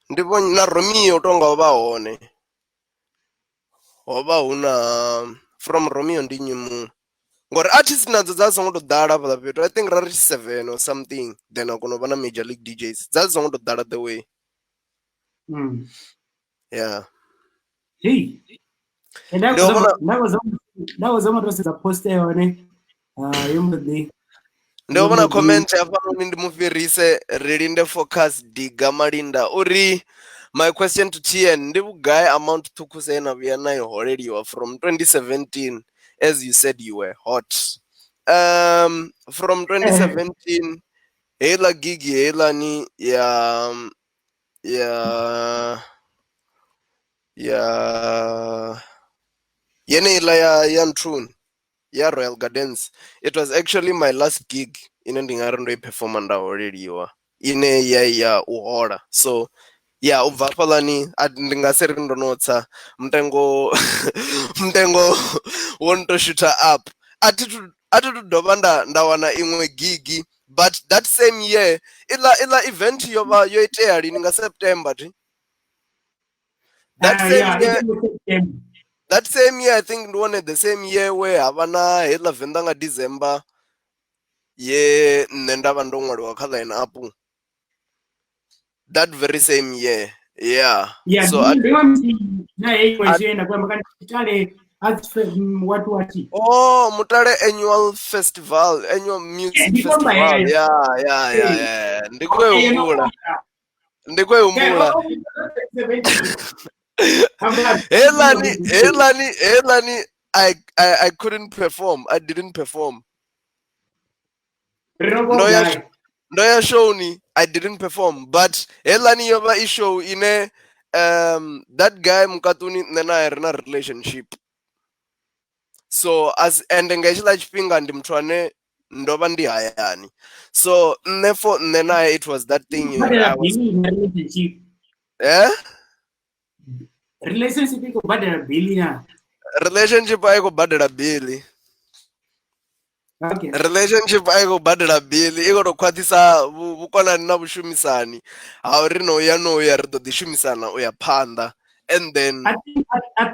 ndi vho na Romeo tonga ho vha hone, ho vha hu na from Romeo ndi nnyi muṅwe, ngori artist nadzo dza songo to ḓala hafhaḽa fhethu. I think ra ri 7 or something, then a kona u vha na Major League DJs, dza dzi songo to ḓala the way. Yeah. Hey. Nda khou to sedza post ya hone, yo mbo ḓi ndi vhona comment hafhanoni ndi mu fhirise ri linde focus diga malinda uri my question to TN ndi vhugai amount ṱhukhusa ye na vhuya na i holeliwa from 2017 as you said you were hot. From 2017 heiḽa gig heiḽani ya yeneiḽa ya nthuni ya Royal Gardens, it was actually my last gig ine ndi nga ri ndo i performa nda holeliwa, ine ya u hola. So yeah, u bva hafhaḽani ndi nga si ri ndo no tsa mutengo mutengo wo nto shooter up. A thi thu dovha nda wana iṅwe gigi, but that same year iḽa event yo vha yo itea lini nga September thi? That same year, that same year I think ndi wone the same year we ha vha na heiḽa Venḓa nga December ye nṋe nda vha ndo ṅwaliwa kha line up. That very same year, yeah. Yeah, so oh, Mutale annual festival, annual music festival. Yeah. Ndi khou humbula. Ndi khou humbula. Heiḽani I couldn't perform. I didn't perform. Ndo ya showni, I didn't perform, but heiḽani yo vha i show ine that guy Mukatuni nṋe nae ri na relationship. So as and nga hetshiḽa tshifhinga ndi muthu ane ndo vha ndi hayani, so nṋe for nṋe nae it was that thing. I was, relationship i khou badela bili na relationship a i khou badela bili. Okay. Relationship a i khou badela bili, i khou tou khwaṱhisa vhukonani na vhushumisani ha uri no ya ri ḓo ḓi shumisana u ya phanḓa. And then I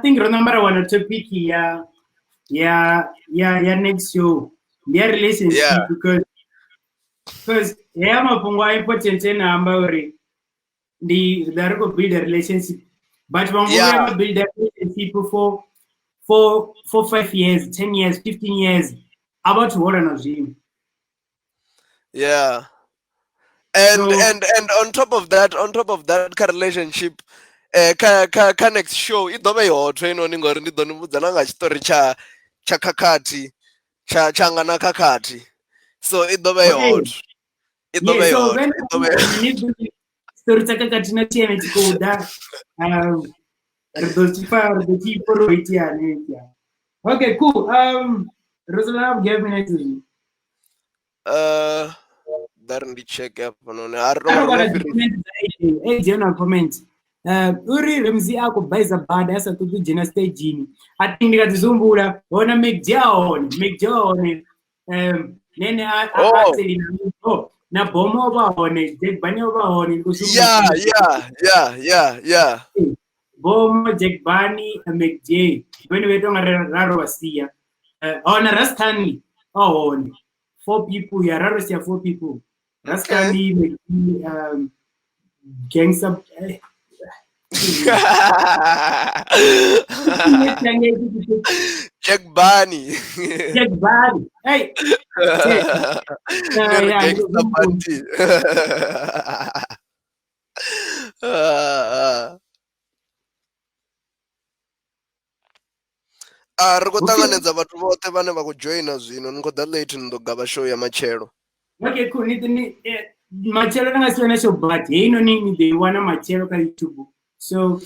think ro namba ra wana topic ya next show ndi ya relationship, because heya mafhungo a important ene amba uri ndi ri khou build a relationship. But vhaṅwe vho vhuya vha builder relationship for 5 years, 10 years, 15 years, a vha thu hola na zwino. Yeah. And so, and on top of that, kha relationship kha next show i ḓo vha i hotho inoni, ngori ndi ḓo ni vhudza na nga tshiṱori tsha khakhathi tsha nga na khakhathi. So i ḓo vha i hotho. I ḓo vha i hotho. I ḓo vha story tsha khakhathi na tshiene tshi khou ḓa. Ri ḓo tshi pfa, ri ḓo tshi pfa uri ho iteani. Okay, cool. Rosala, give me next. Dar ndi check hafhanoni. A ri ri comment. Uri Ramzi a khou baiza bada a sa ṱoḓi u dzhena stagini. A think ndi nga ḓi zwi humbula hona McJ hone, McJ hone. Nene a tseli na Bomo vha hone, Jack Bunny vha hone. Yeah. Bomo, Jack Bunny, McJ. Vhone vha ita nga ra ro vha sia. Hona Rastanley hone. 4 people, yeah, ra ro sia 4 people. Rastanley, McJ, Gangsta. Jack Bunny. Jack Bunny. Hey. Gangsta Bunny. A ri khou ṱanganedza vhathu vhoṱhe vhane vha khou joina zwino. Ni khou ḓa late, ni ḓo gavha show ya matshelo. Okay, cool. Ni matshelo nga si wana show, but heinoni ni ḓo i wana matshelo kha YouTube. So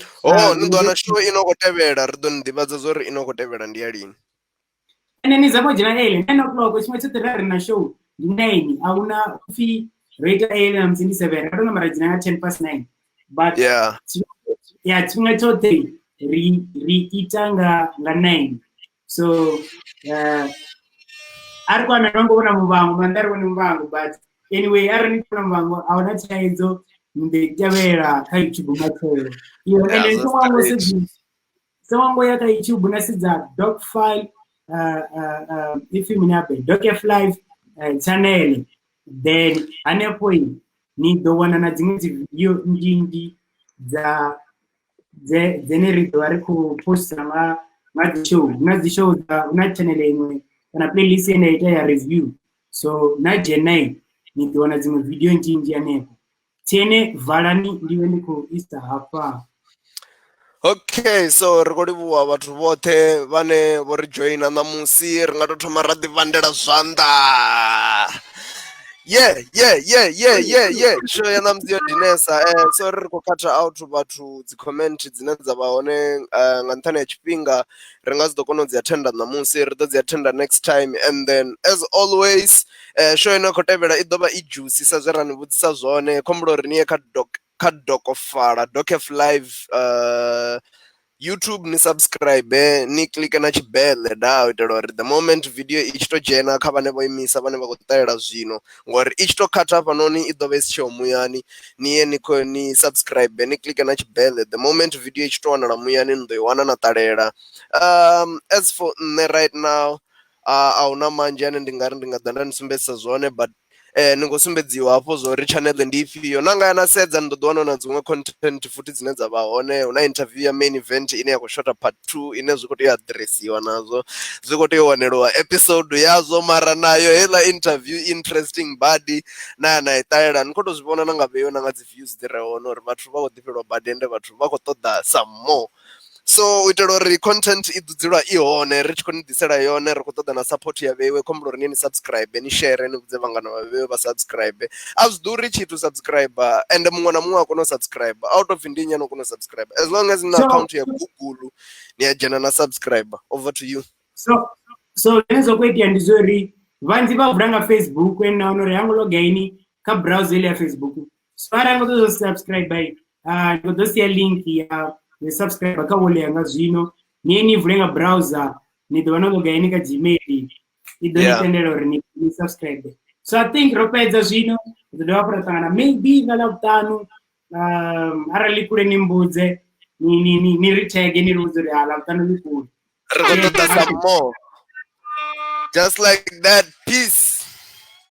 ni ḓo wana show ino khou tevhela, ri ḓo ni ḓivhadza zwa uri ino khou tevhela ndi ya lini. Ene ni zama dzhena early 9 o'clock, tshiṅwe tshoṱhe ra ri na show ndi 9, a huna upfi ro ita early na musi ndi 7, ra tou namba ra dzhena nga 9:10. But yeah, tshifhinga tshoṱhe ri ita nga 9. So a ri kwana ngo vhona muvhango, manda ri vhone muvhango, but anyway a ri ni vhona muvhango a huna thaidzo, ndi tevhela kha YouTube matshelo. Iyo ende songo ya kha YouTube na sedza doc file if you mean doc f live channel, then hanefho ni ḓo wana na dziṅwe dzi video nnzhi dza dzene ri ḓo vha ri khou posta nga dzi show, na dzi show dza na channel iṅwe kana playlist ine ita ya review. So na dzhena ni ḓo wana dziṅwe video nnzhi hanefho. Tsene valani ndiwe ndi khou isa hafha. Okay, so ri khou livhuwa vhathu vhoṱhe vhane vho ri joina ṋamusi. Ri nga tou thoma ra ḓivhandela zwanḓa. Yeah. Show ya ṋamusi yo dinesa. So ri khou khatha out vhathu dzi comment dzine dza vha hone nga nṱhani ha tshifhinga. Ri nga si ḓo kona u dzi attenda ṋamusi, ri ḓo dzi attenda next time. And then as always, show ino khou tevhela i ḓo vha i juicy sa zwe ra ni vhudzisa zwone. Khombula uri ni ye kha Dokofala, Dokf Live YouTube, ni subscribe, ni click na tshibele da u itela uri the moment video i tshi to dzhena kha vhane vho imisa, vhane vha khou ṱalela zwino, ngori i tshi to khatha hafhanoni i ḓo vha i si tsheho muyani. Ni ye ni subscribe, ni click na tshibele, the moment video i tshi to wanala muyani ni ḓo i wana na ṱalela. As for nṋe right now, a huna manzhi ane ndi nga ri ndi nga ḓa nda ni sumbedzisa zwone, but ni khou sumbedziwa hafho zwa uri channel ndi ifhio. Na nga ya na sedza ni ḓo ḓi wana na dziṅwe content futhi dzine dza vha hone. Hu na interview ya main event ine ya khou shota part 2 ine zwi khou tea u addressiwa nazwo, zwi khou tea u waneliwa episode yazwo, mara nayo heiḽa interview interesting badi na ya na i ṱalela. Ni khou tou zwi vhona na nga vheiwe na nga dzi views dzi re hone uri vhathu vha khou ḓifhelwa badi ende vhathu vha khou ṱoḓa some more. So u itela uri content i ḓo dzula i hone, ri tshi khou ni ḓisela yone, ri khou ṱoḓa na support ya vheiwe. Khombula uri ni subscribe, ni share, ni vhudze vhangana vha vheiwe vha subscribe. A zwi ḓuri tshithu subscribe, ende muṅwe na muṅwe a kona u subscribe. Out of ndi nnyi ano kona u subscribe, as long as ni na account ya Google ni a dzhena na subscribe. Over to you. So zwine zwa khou itea ndi zwa uri vhanzhi vha vula nga Facebook, ende na wana uri hango login kha browser ile ya Facebook. So arali ngo ṱoḓa subscribe, ndi ḓo sia link ya ni subscribe kha wall yanga zwino, ni vule nga browser, ni ḓo vha no login kha Gmail, i ḓo ni tendela uri ni subscribe. So I think ro fhedza zwino, ri ḓo dovha hafhu ra ṱangana maybe nga Ḽavhuṱanu. Arali ḽi kule ni mbudze, ni ri tag, ni ri vhudze uri Ḽavhuṱanu ḽi kule. Ri khou ṱoḓa some more. Just like that. Peace.